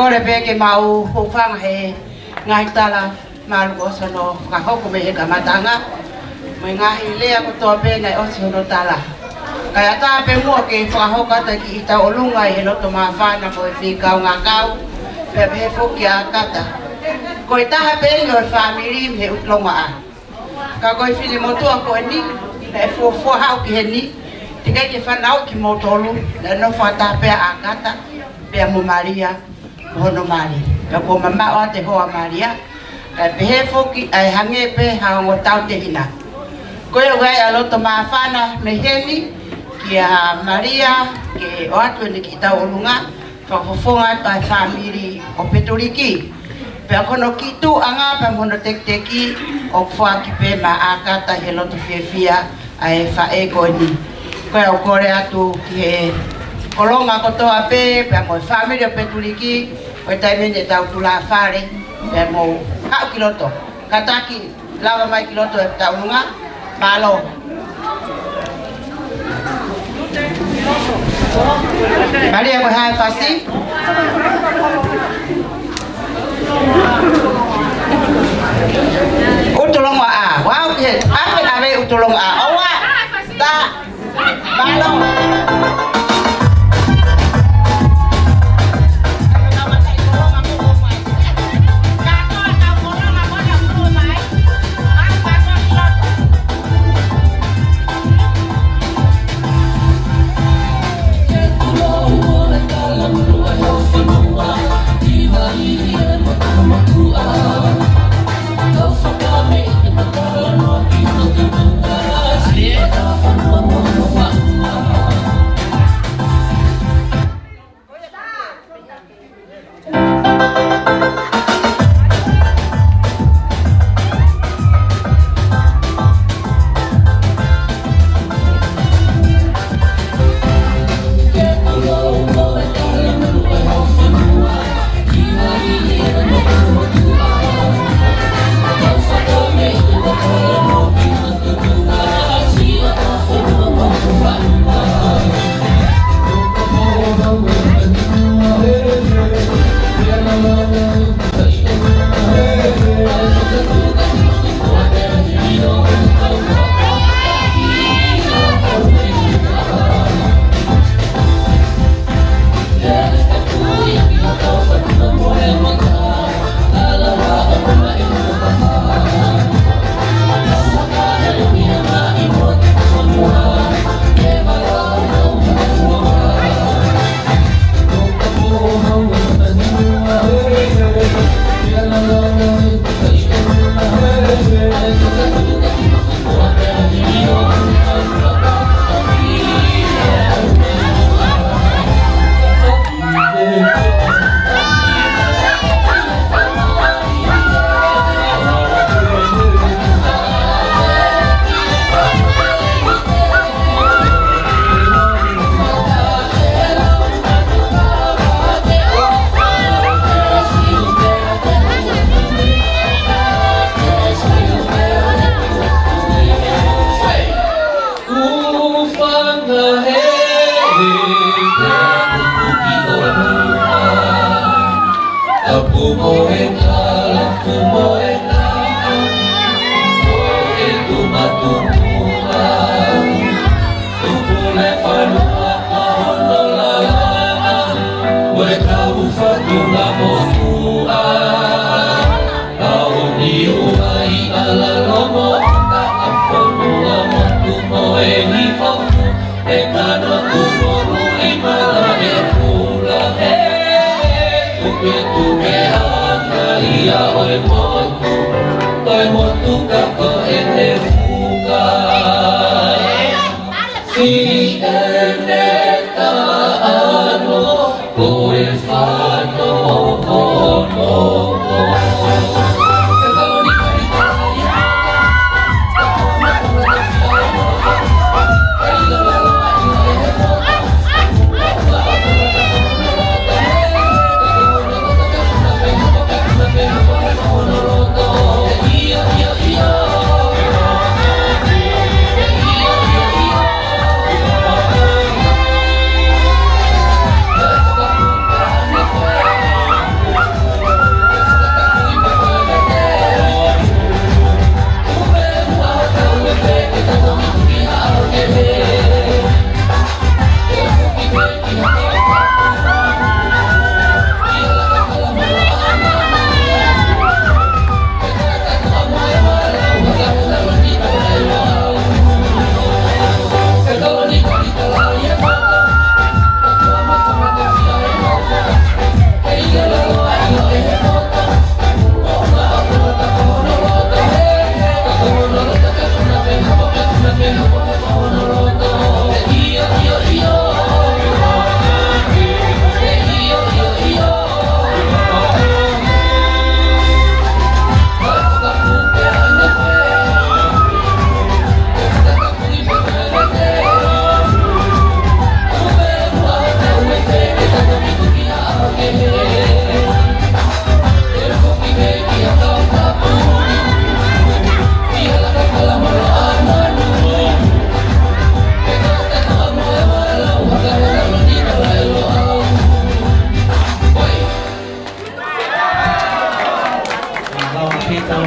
Kole pē ke mau hūfanga he ngaahi tala mālō ʻosi hono fakahoko mei he kamataʻanga, mo e ngaahi lea kotoa pē naʻe ʻosi hono tala. Kae ʻatā pē muʻa ke fakahoko atu e kiʻi tauʻolunga ʻi he loto māfana mo e fika ʻo ngākau, pea pehē foki ʻa ʻAkata. Ko e taha pē eni ʻo e fāmili mei he ʻUtulongoaʻa. Ka ko e finemotuʻa ko eni, naʻe fuofua haʻu ki heni, teʻeki ke fanauʻi kimoutolu, naʻe nofo fakataha pē ʻa ʻAkata, pea mo Malia, mo hono mali. Pea kuo mamaʻo atu e hoa ʻo Malia, kae pehē foki ʻa e hangē pē ha ongo tautehina. Ko ia ʻoku ʻi ai ʻa e loto māfana mei heni kia Malia, ke ʻoatu ʻene kiʻi tauʻolunga, fakafofonga atu ʻa e fāmili ʻo Petuliki. Pea ko hono kiʻi tuʻuʻanga pea mo hono tekiteki ʻoku foaki pē maʻa ʻAkata he loto fiefia ʻa e faʻē ko eni. Ko ia ʻoku kole atu ki he kolonga kotoa pē, pea mo e fāmili ʻo Petuliki, ko e taimi eni ʻetau tulāfale, pea mou haʻu ki loto. Kātaki, lava mai ki loto e tauʻolunga. Mālō. Malia, ko e hā e fasi? ʻUtulongoaʻa. Wow, ke ʻave, ʻave ʻUtulongoaʻa. ʻOua. Tā. Mālō. He kano kumohu i mala e pula he, tuketuke anga ia ʻo e motu, ʻo e motu ka ko ʻene fuka. Siʻene taʻalo ko e fano hono. Mālō ʻaupito,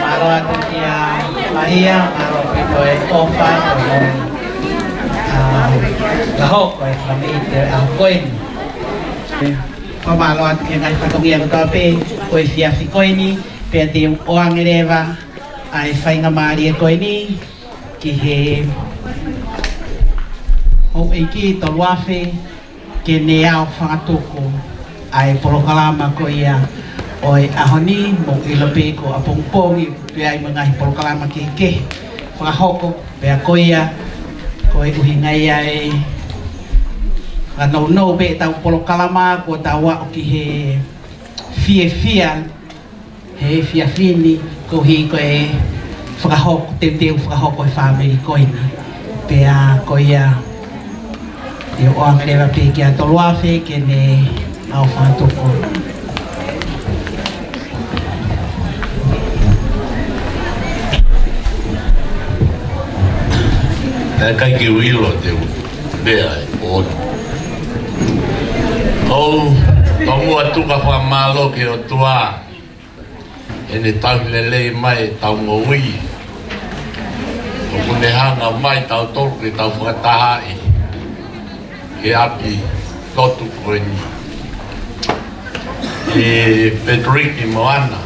mālō atu kia Malia, mālō ʻaupito e ʻofa, ko e, ā, ka hoko e fāmili te a koeni. Fakamālō atu ki he ngaahi fatongia kotoa pē, ko e efiafi koeni, pea te u ʻoange leva ʻa e faingamālie koeni ki he houʻeiki Toluafe, ke ne aofangatuku ʻa e polokalama ko ia ʻo e ʻaho ni, mou ʻilo pē ko ʻapongipongi pē ai mo e ngaahi polokalama kehekehe fakahoko, pea ko ia, ko e ʻuhinga ia e fakanounou pē ʻetau polokalama, kuo tau aʻu ki he fiefia he efiafi ni, koeʻuhi ko e fakahoko, teuteu fakahoko e fāmili koeni. Pea ko ia, te u ʻoange leva pē kia Toluafe ke ne aofangatuku. Naʻe ʻikai ke u ʻilo te u lea ʻe ono. ʻOu tomuʻa tuku ha fakamālō ki he ʻOtua, ʻene tauhi lelei mai ʻetau moʻui. ʻOku ne hanga mai tautolu ke tau fakatahaʻi he ʻapi lotu ko eni. ʻE Patrick mo Ana,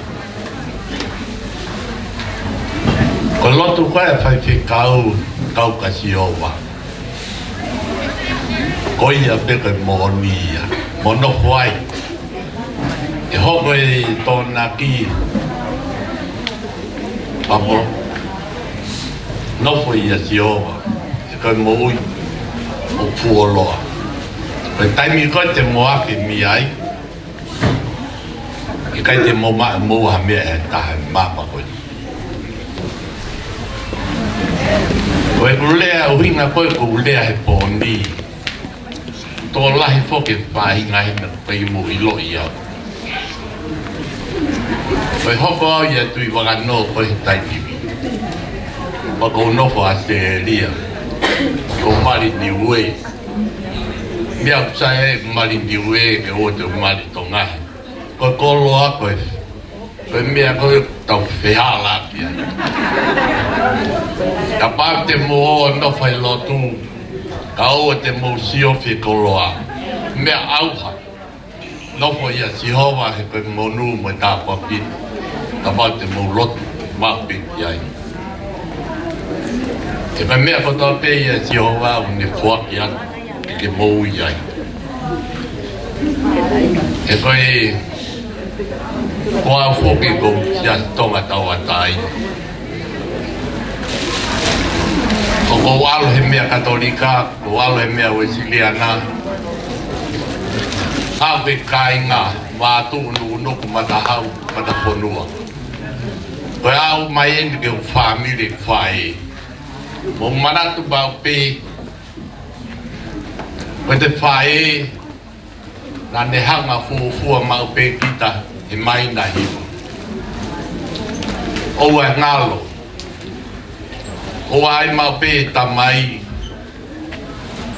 ko e lotu ko ē ʻa e faifekau kau kia Sihova, ko ia pē ko e moʻoni ia, mo nofo ai. ʻE hoko e Tokonaki, pea mo nofo ʻia Sihova, he ko e moʻui ʻoku fuoloa. Ko e taimi ko ē te mou afe mei ai, ʻikai te mou maʻu ha meʻa ʻe taha he māmani ko eni. Ko ʻeku lea, ʻuhinga ko ē ʻeku lea he pō ni, tokolahi foki e faʻahinga hena ʻoku ʻikai mou ʻiloʻi au. Ko e hoko au ʻia Tuʻivakanō ko e he taimi ni, pea ʻoku ou nofo ʻAositelēlia, ʻoku ou mali Niuē. Meʻa ʻoku sai ai ʻeku mali Niuē ke ʻoua te u mali Tonga. Ko e koloa ko e, ko e meʻa ko ē ʻoku tau fehālaaki ai. Kapau te mou ō ʻo nofo he lotu, ka ʻoua te mou siofi e koloa, meʻa ʻauha. Nofo ʻia Sihova he ko e monū mo e tāpuaki, kapau te mou lotu maʻu pē ki ai. He ko e meʻa kotoa pē ia ʻa Sihova ʻoku ne foaki atu ke ke moʻui ai. He ko e, ko au foki ko ia Tonga tauʻatāina. ʻOku ou ʻalu he meʻa Katolika, ʻoku ou ʻalu he meʻa Uēsiliana. Au ke kāinga, mātuʻu nukunuku, matahau, matafonua. Ko e aʻu mai eni ki he fāmili, faʻē. Mou manatu maʻu pē, ko e faʻē naʻa ne hanga ʻo fuofua maʻu pē kita he māhina hiva. ʻOua ʻe ngalo. ʻOua ʻe maʻu pē tamai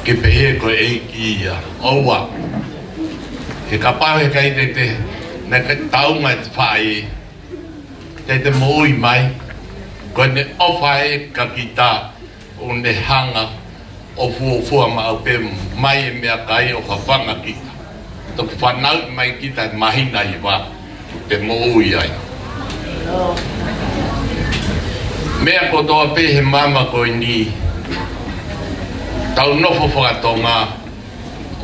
ke pehē ko e ʻeiki ia. ʻOua. He kapau he ʻikai te te, naʻe ʻikai taunga e faʻē, te te moʻui mai, ko ʻene ʻofa ē kia kita, ʻo ne hanga ʻo fuofua maʻu pē mai e meʻakai ʻo fafanga kita. Toki fanauʻi mai kita he māhina hiva, te moʻui ai. Meʻa kotoa pē he māmani ko eni, tau nofo faka-Tonga,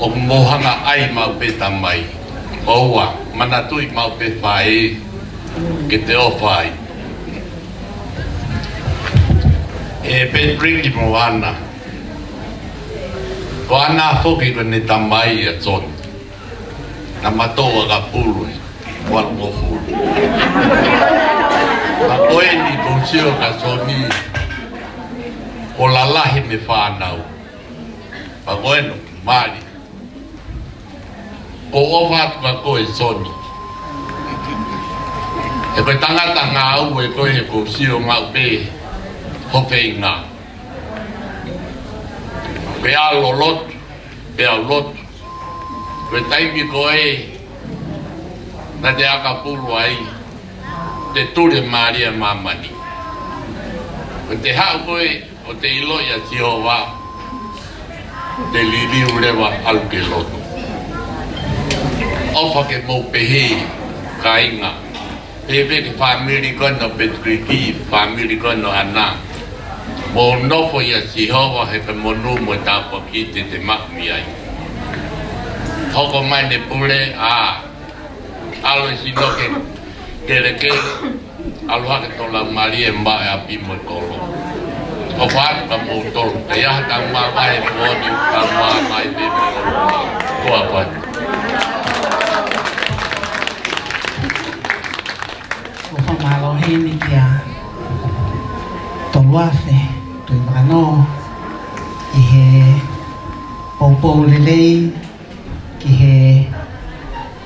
ʻoku mou hanga ʻai maʻu pē tamai. ʻOua, manatuʻi maʻu pē faʻē ke te ʻofa ai. ʻE Patrick mo ʻAna. Ko ʻAna foki ko ʻene tamai ʻa Soni. Naʻa ma toʻo ʻakapulu ʻe valungofulu. Pea ko eni ʻoku ou sio kia Soni, ʻoku lalahi ʻene fānau. Pea ko eni ʻoku mali. ʻOku ou ʻofa atu kia koe Soni. He ko e tangata ngāue koe, he ʻoku ou sio maʻu pē ho feinga. Pea u lotu, pea u lotu. Ko e taimi ko ē naʻa te ʻakapulu ai, te tuli e mali ʻa māmani. Ko ʻete haʻu ko ē ʻo te ʻiloʻi ʻa Sihova, te liliu leva ʻalu ki he lotu. ʻOfa ke mou pehē, kāinga. Pehē ki he fāmili ko ena ʻo Patrick, fāmili ko ena ʻo ʻAna. Mou nofo ʻia Sihova he ko e monū mo e tāpuaki te te maʻu mei ai. Hoko mai ʻene pule, ʻa, ʻalu e sino ke kelekele, ʻalu hake ʻo laumālie maʻa e ʻapi mo e kolo. ʻOfa atu kia moutolu, ke ʻi ai ha taumāvae moʻoni, taumāvae pē mo e kolo. Ko ia pē. ʻOku ou fakamālō heni kia Toluafe Tuʻivakanō ʻi he poupou lelei ki he,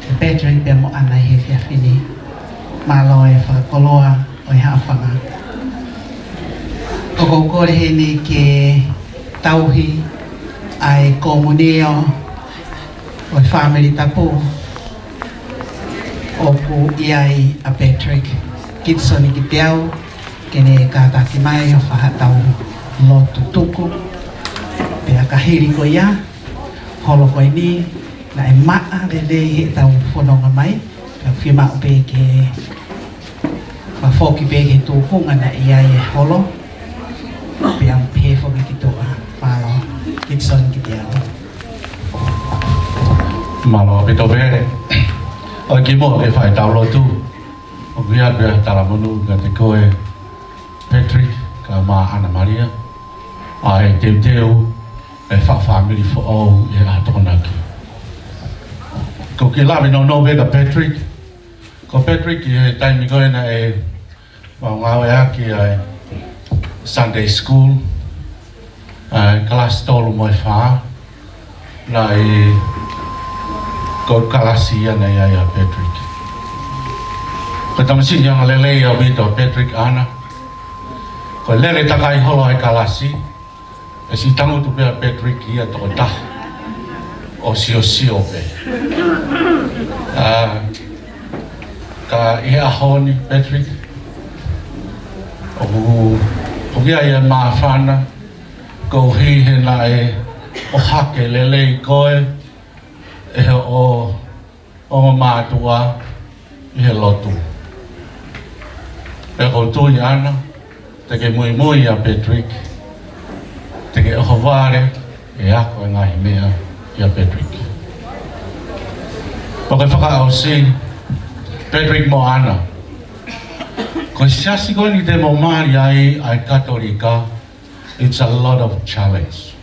ki he Patrick pea mo ʻAna ʻi he efiafi ni. Mālō e fakakoloa ʻo e haʻofanga. ʻOku ou kole heni ke tauhi ʻa e komunio ʻo e fāmili tapu ʻoku ʻi ai ʻa Patrick Gibson Kiteau, ke ne kātaki mai ʻo fai haʻatau lotu tuku. Pea ka hili ko ia, holo ko eni, naʻe maʻa lelei heʻetau fononga mai, ka fiemaʻu pē ke ma foki pē ki he tuʻunga naʻe ʻi ai e holo, pea u pehē foki ki tuʻa, mālō, Gibson Kiteau. Mālō ʻaupito Pele. ʻOi kimuʻa ke fai ʻetau lotu, ʻoku ʻi ai pē ha talamonū kiate koe Patrick, kae ʻumaʻā ʻAna Malia, ʻa e teuteu e fakafāmili foʻou ʻi he ʻaho Tokonaki. Ko e kiʻi lave nounou pē kia Patrick. Ko Patrick ʻi he taimi ko ē naʻe mau ngāueʻaki ai Sunday school, ʻa e kalasi tolu mo e fā, naʻe ko e kalasi ia naʻe ʻi ai ʻa Patrick. Ko e tamasiʻi angalelei ʻaupito ʻa Patrick ʻAna. Ko e lele takai holo ʻa e kalasi, ʻe siʻi tangutu pē ʻa Patrick ia tokotaha ʻo siosio pē. ʻA, ka ʻi he ʻaho ni Patrick, ʻoku, ʻoku ʻi ai e māfana, koeʻuhi he naʻe ʻohake lelei koe ʻe hoʻo ongo mātuʻa ʻi he lotu. Pea ʻoku ou tui ʻAna, te ke muimui ʻia Patrick, Te ke ʻohovale, ʻe ako e ngaahi meʻa ʻia Patrick. ʻOku fakaʻosi, Patrick Moana. Ko e siasi ko eni te mo mali ai, ʻa e Katolika, it's a lot of challenge.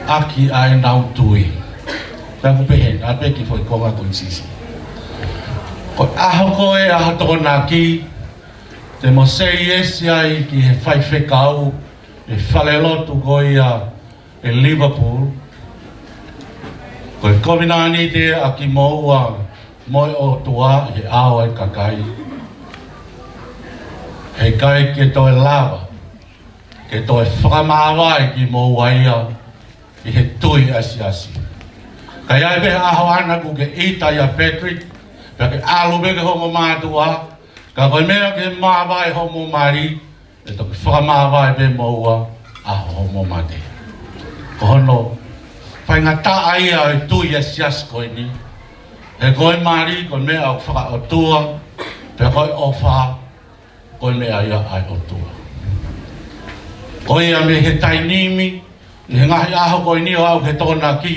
ʻAki ʻa ʻenau tui. Pea ʻoku pehē, ʻa pē ki foʻi konga ko e sisi. Ko e ʻaho ko ē, ʻaho Tokonaki, te mo say yes ai ki he faifekau, ʻe falelotu ko ia ʻe Liverpool. Ko e kovinānite ʻa kimoua mo e ʻOtua ʻi he ʻao ʻa e kakai. Heʻikai ke toe lava ke toe fakamāvae kimoua ia ʻi he tui ʻa e siasi. Ka ʻi ai pē ha ʻaho ʻaʻana ʻoku ke ʻita ʻia Patrick, pea ke ʻalu pē ki homo mātuʻa, ka ko e meʻa ke māvae homo mali, ʻe toki fakamāvae pē moua ʻaho homo mate. Ko hono faingataʻa ia ʻo e tui ʻa e siasi ko eni. He ko e mali, ko e meʻa ʻoku fakaʻotua, pea ko e ʻofa, ko e meʻa ia ʻa e ʻOtua. Ko ia mei he taimi ni, ʻi he ngaahi ʻaho ko eni ʻo aʻu ki he Tokonaki,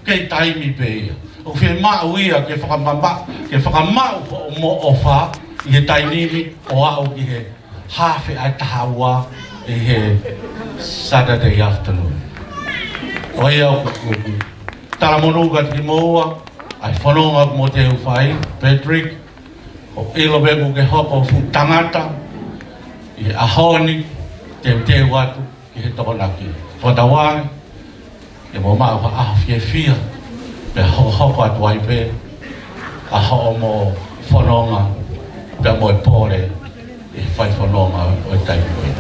kei taimi pē ia. ʻOku fiemaʻu ia ke fakamama, ke fakamaʻu hoʻomo ʻofa ʻi he taimi ni ʻo aʻu ki he hafe ʻa e taha ua ʻi he Saturday afternoon. Ko ia ʻoku, ʻoku talamonū kiate kimoua ʻa e fononga ʻoku mo teu fai, Patrick, ʻoku ʻilo pē ʻoku ke hoko fuʻu tangata ʻi he ʻaho ni, teuteu atu ki he Tokonaki. Fakatauange ke mo maʻu ha ʻaho fiefia, pea hokohoko atu ai pē ʻa hoʻomo fononga, pea mo e pole ʻi he fai fononga ʻo e taimi ko ē.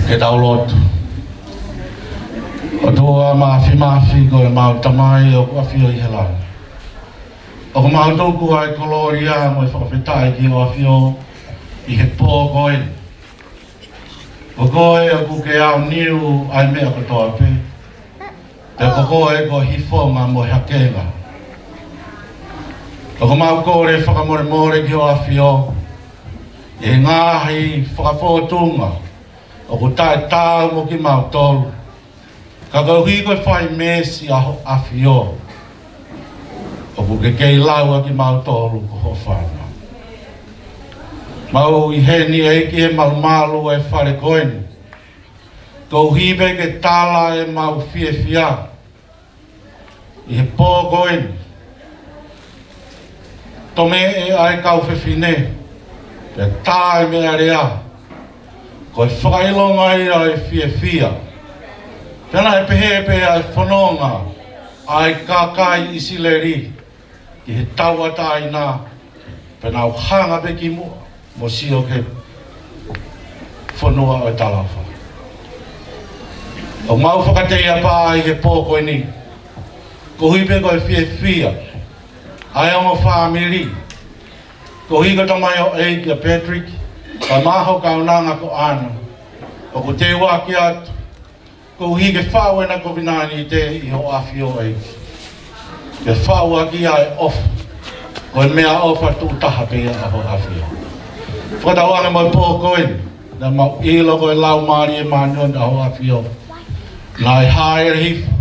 Ke tau lotu. ʻOtua Māfimafi, ko ʻemau Tamai ʻoku ʻafio ʻi he langi, ʻoku mau tuku ʻa e kolōlia mo e fakafetaʻi ki hoʻo ʻafio ʻi he pō ko ē. Ko koe ʻoku ke aoniu ʻa e meʻa kotoa pē. Pea ko koe ko e hifonga mo e hakenga. ʻOku mau kole fakamolemole ki hoʻo ʻafio ʻi he ngaahi fakafōtunga ʻoku taʻetaau mo kimautolu. Ka koeʻuhi ko e fai meesi ʻa hoʻo ʻafio, ʻoku ke kei lau ʻa kimautolu ko hoʻo fānau. Mau ʻi heni ʻEiki he malumalu ʻa e fale ko eni, koeʻuhi pē ke tala ʻemau fiefia ʻi he pō ko eni. Tomeʻe ʻa e kau fefine, pea tā e meʻalea. Ko e fakaʻilonga ia ʻo e fiefia. Pea naʻe pehē pē ʻa e fononga ʻa e kakai ʻIsileli ki he tauʻatāina, pea nau hanga pē ki muʻa mo sio ki he fonua ʻo e talaʻofa. ʻOku mau fakateiapā ʻi he pō ko eni, koeʻuhi pē ko e fiefia ʻa e ongo fāmili, koeʻuhi ko e tamaioʻeiki ʻa Patrick, pea mo ho kaunanga ko ʻAna. ʻOku teu ʻaki atu, koeʻuhi ke faʻu ʻena kovinānite ʻi hoʻo ʻafio ʻEiki. Ke faʻu ʻaki ʻa e ʻofa, ko e meʻaʻofa tuʻu taha pē ia ʻa hoʻo ʻafio. Fakatauange mo e pō ko eni, naʻa mau ʻilo ko e Laumālie Māʻoniʻoni ʻa hoʻo ʻafio naʻe hāʻele hifo,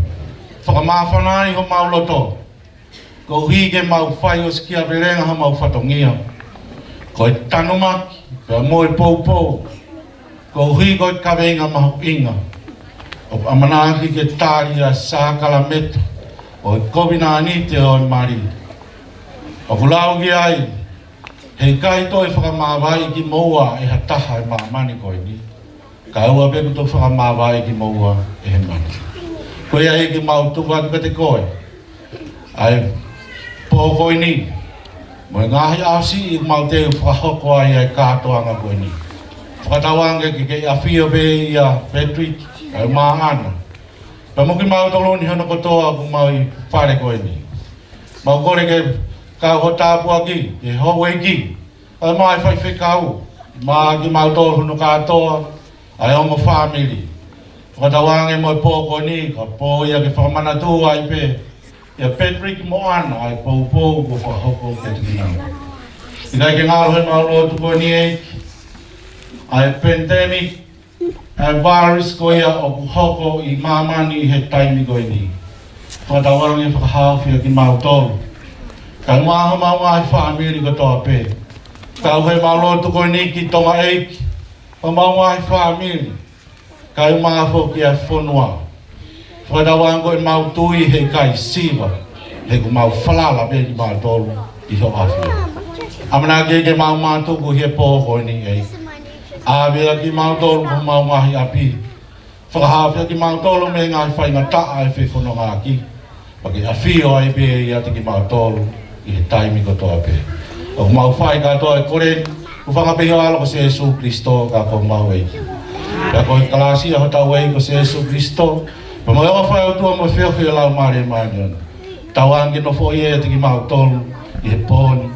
fakamāfana ai homau loto, koeʻuhi ke mau fai ʻosikiavelenga homau fatongia. Ko e tanumaki, pea mo e poupou, koeʻuhi ko e kaveinga mahuʻinga ʻoku ʻamanaki ke tali ʻa e sākalameta ʻo e kovinānite ʻo e mali. ʻOku lau ki ai, heʻikai toe fakamāvaeʻi kimoua ʻe ha taha ʻi māmani ko eni, kae ʻoua pē kuo toe fakamāvaeʻi kimoua ʻe he mate. Ko ia ʻEiki, mau tuku atu kiate koe ʻa e pō ko eni mo e ngaahi ʻaho siʻi ʻoku mau teu fakahoko ai ʻa e kātoanga ko eni. Fakatauange ke ke ʻafio pē ʻia Patrick, ʻa e māʻana, pea mo kimautolu ni hono kotoa ʻoku mau ʻi fale ko eni. Mau kole ke kau ho tāpuaki, ke houʻeiki, ʻa e maʻu faifekau, mo kimautolu hono kātoa, ʻa e ongo fāmili. Fakatauange mo e pō ko eni, ko e pō ia ke fakamanatu ai pē ʻia Patrick mo ʻAna ʻa e poupou kuo fakahoko kiate kinautolu. ʻIkai ke ngalo heʻemau lotu ko eni ʻEiki, ʻa e pandemic, ʻa e virus ko ia ʻoku hoko ʻi māmani he taimi ko eni. Fakatauange fakahaofi ʻa kimautolu. Kae ʻumaʻā homau ngaahi fāmili kotoa pē. Kau he mau lotu ko eni ki Tonga ʻEiki, homau ngaahi fāmili, kae ʻumaʻā foki ʻa e fonua. Fakatauange ko ʻemau tui he ʻikai siva, he ʻoku mau falala pē kimautolu ʻi ho ʻAfio. ʻAmanaki ke mau mātuku he pō ko eni ʻEiki. ʻAve ʻa kimautolu ki homau ngaahi ʻapi. Fakahaofi ʻa kimautolu mei he ngaahi faingataʻa ʻo e fefonongaʻaki. Pea ke ʻafio ai pē ʻiate kimautolu ʻi he taimi kotoa pē. ʻOku mau fai kātoa e kole ni, hūfanga pē ʻi ho ʻAlo ko Sēsū Kilisito ko homau ʻEiki. Pea ko e kalāsia ʻa hotau ʻEiki ko Sēsū Kilisito, pea mo e ʻofa ʻa e ʻOtua, mo e feohi ʻa e Laumālie Māʻoniʻoni, tauange ke nofoʻia ʻiate kimautolu ʻi he pō ni,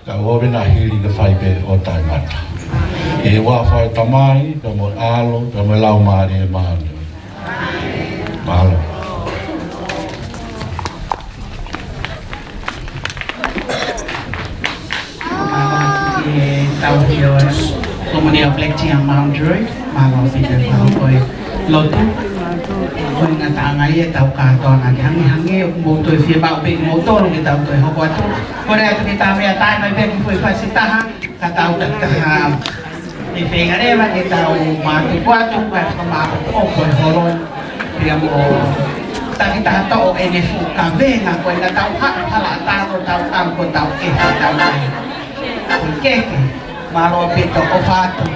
kae ʻoua ʻe na hili ke fai pē ʻo taʻengata. ʻI he huafa ʻo e Tamai, pea mo e ʻAlo, pea mo e Laumālie Māʻoniʻoni. Mālō. Mālō ʻetau ʻafio ʻa e Komoni ʻo Black Tea Mount Druitt. Mālō ʻaupito e fakahoko e lotu. Ko e ngataʻanga ia ʻetau kātoa ngaahi hangehangē, ʻoku mou toe fiemaʻu pē kimoutolu ke tau toe hoko atu. Kole atu ke tau meʻa taimi mai pē ki he foʻi fasi taha, ka tau takitaha. ʻE feinga leva ke tau mātuku atu, kae fakamāʻopoʻopo e holo ni. Pea mo takitaha toʻo ʻene fuʻu kavenga, ko ʻena tau haʻu hala ʻatā ko tau ʻalu ko tau ʻeha tau mai. Ko e keke, mālō ʻaupito, ʻofa atu.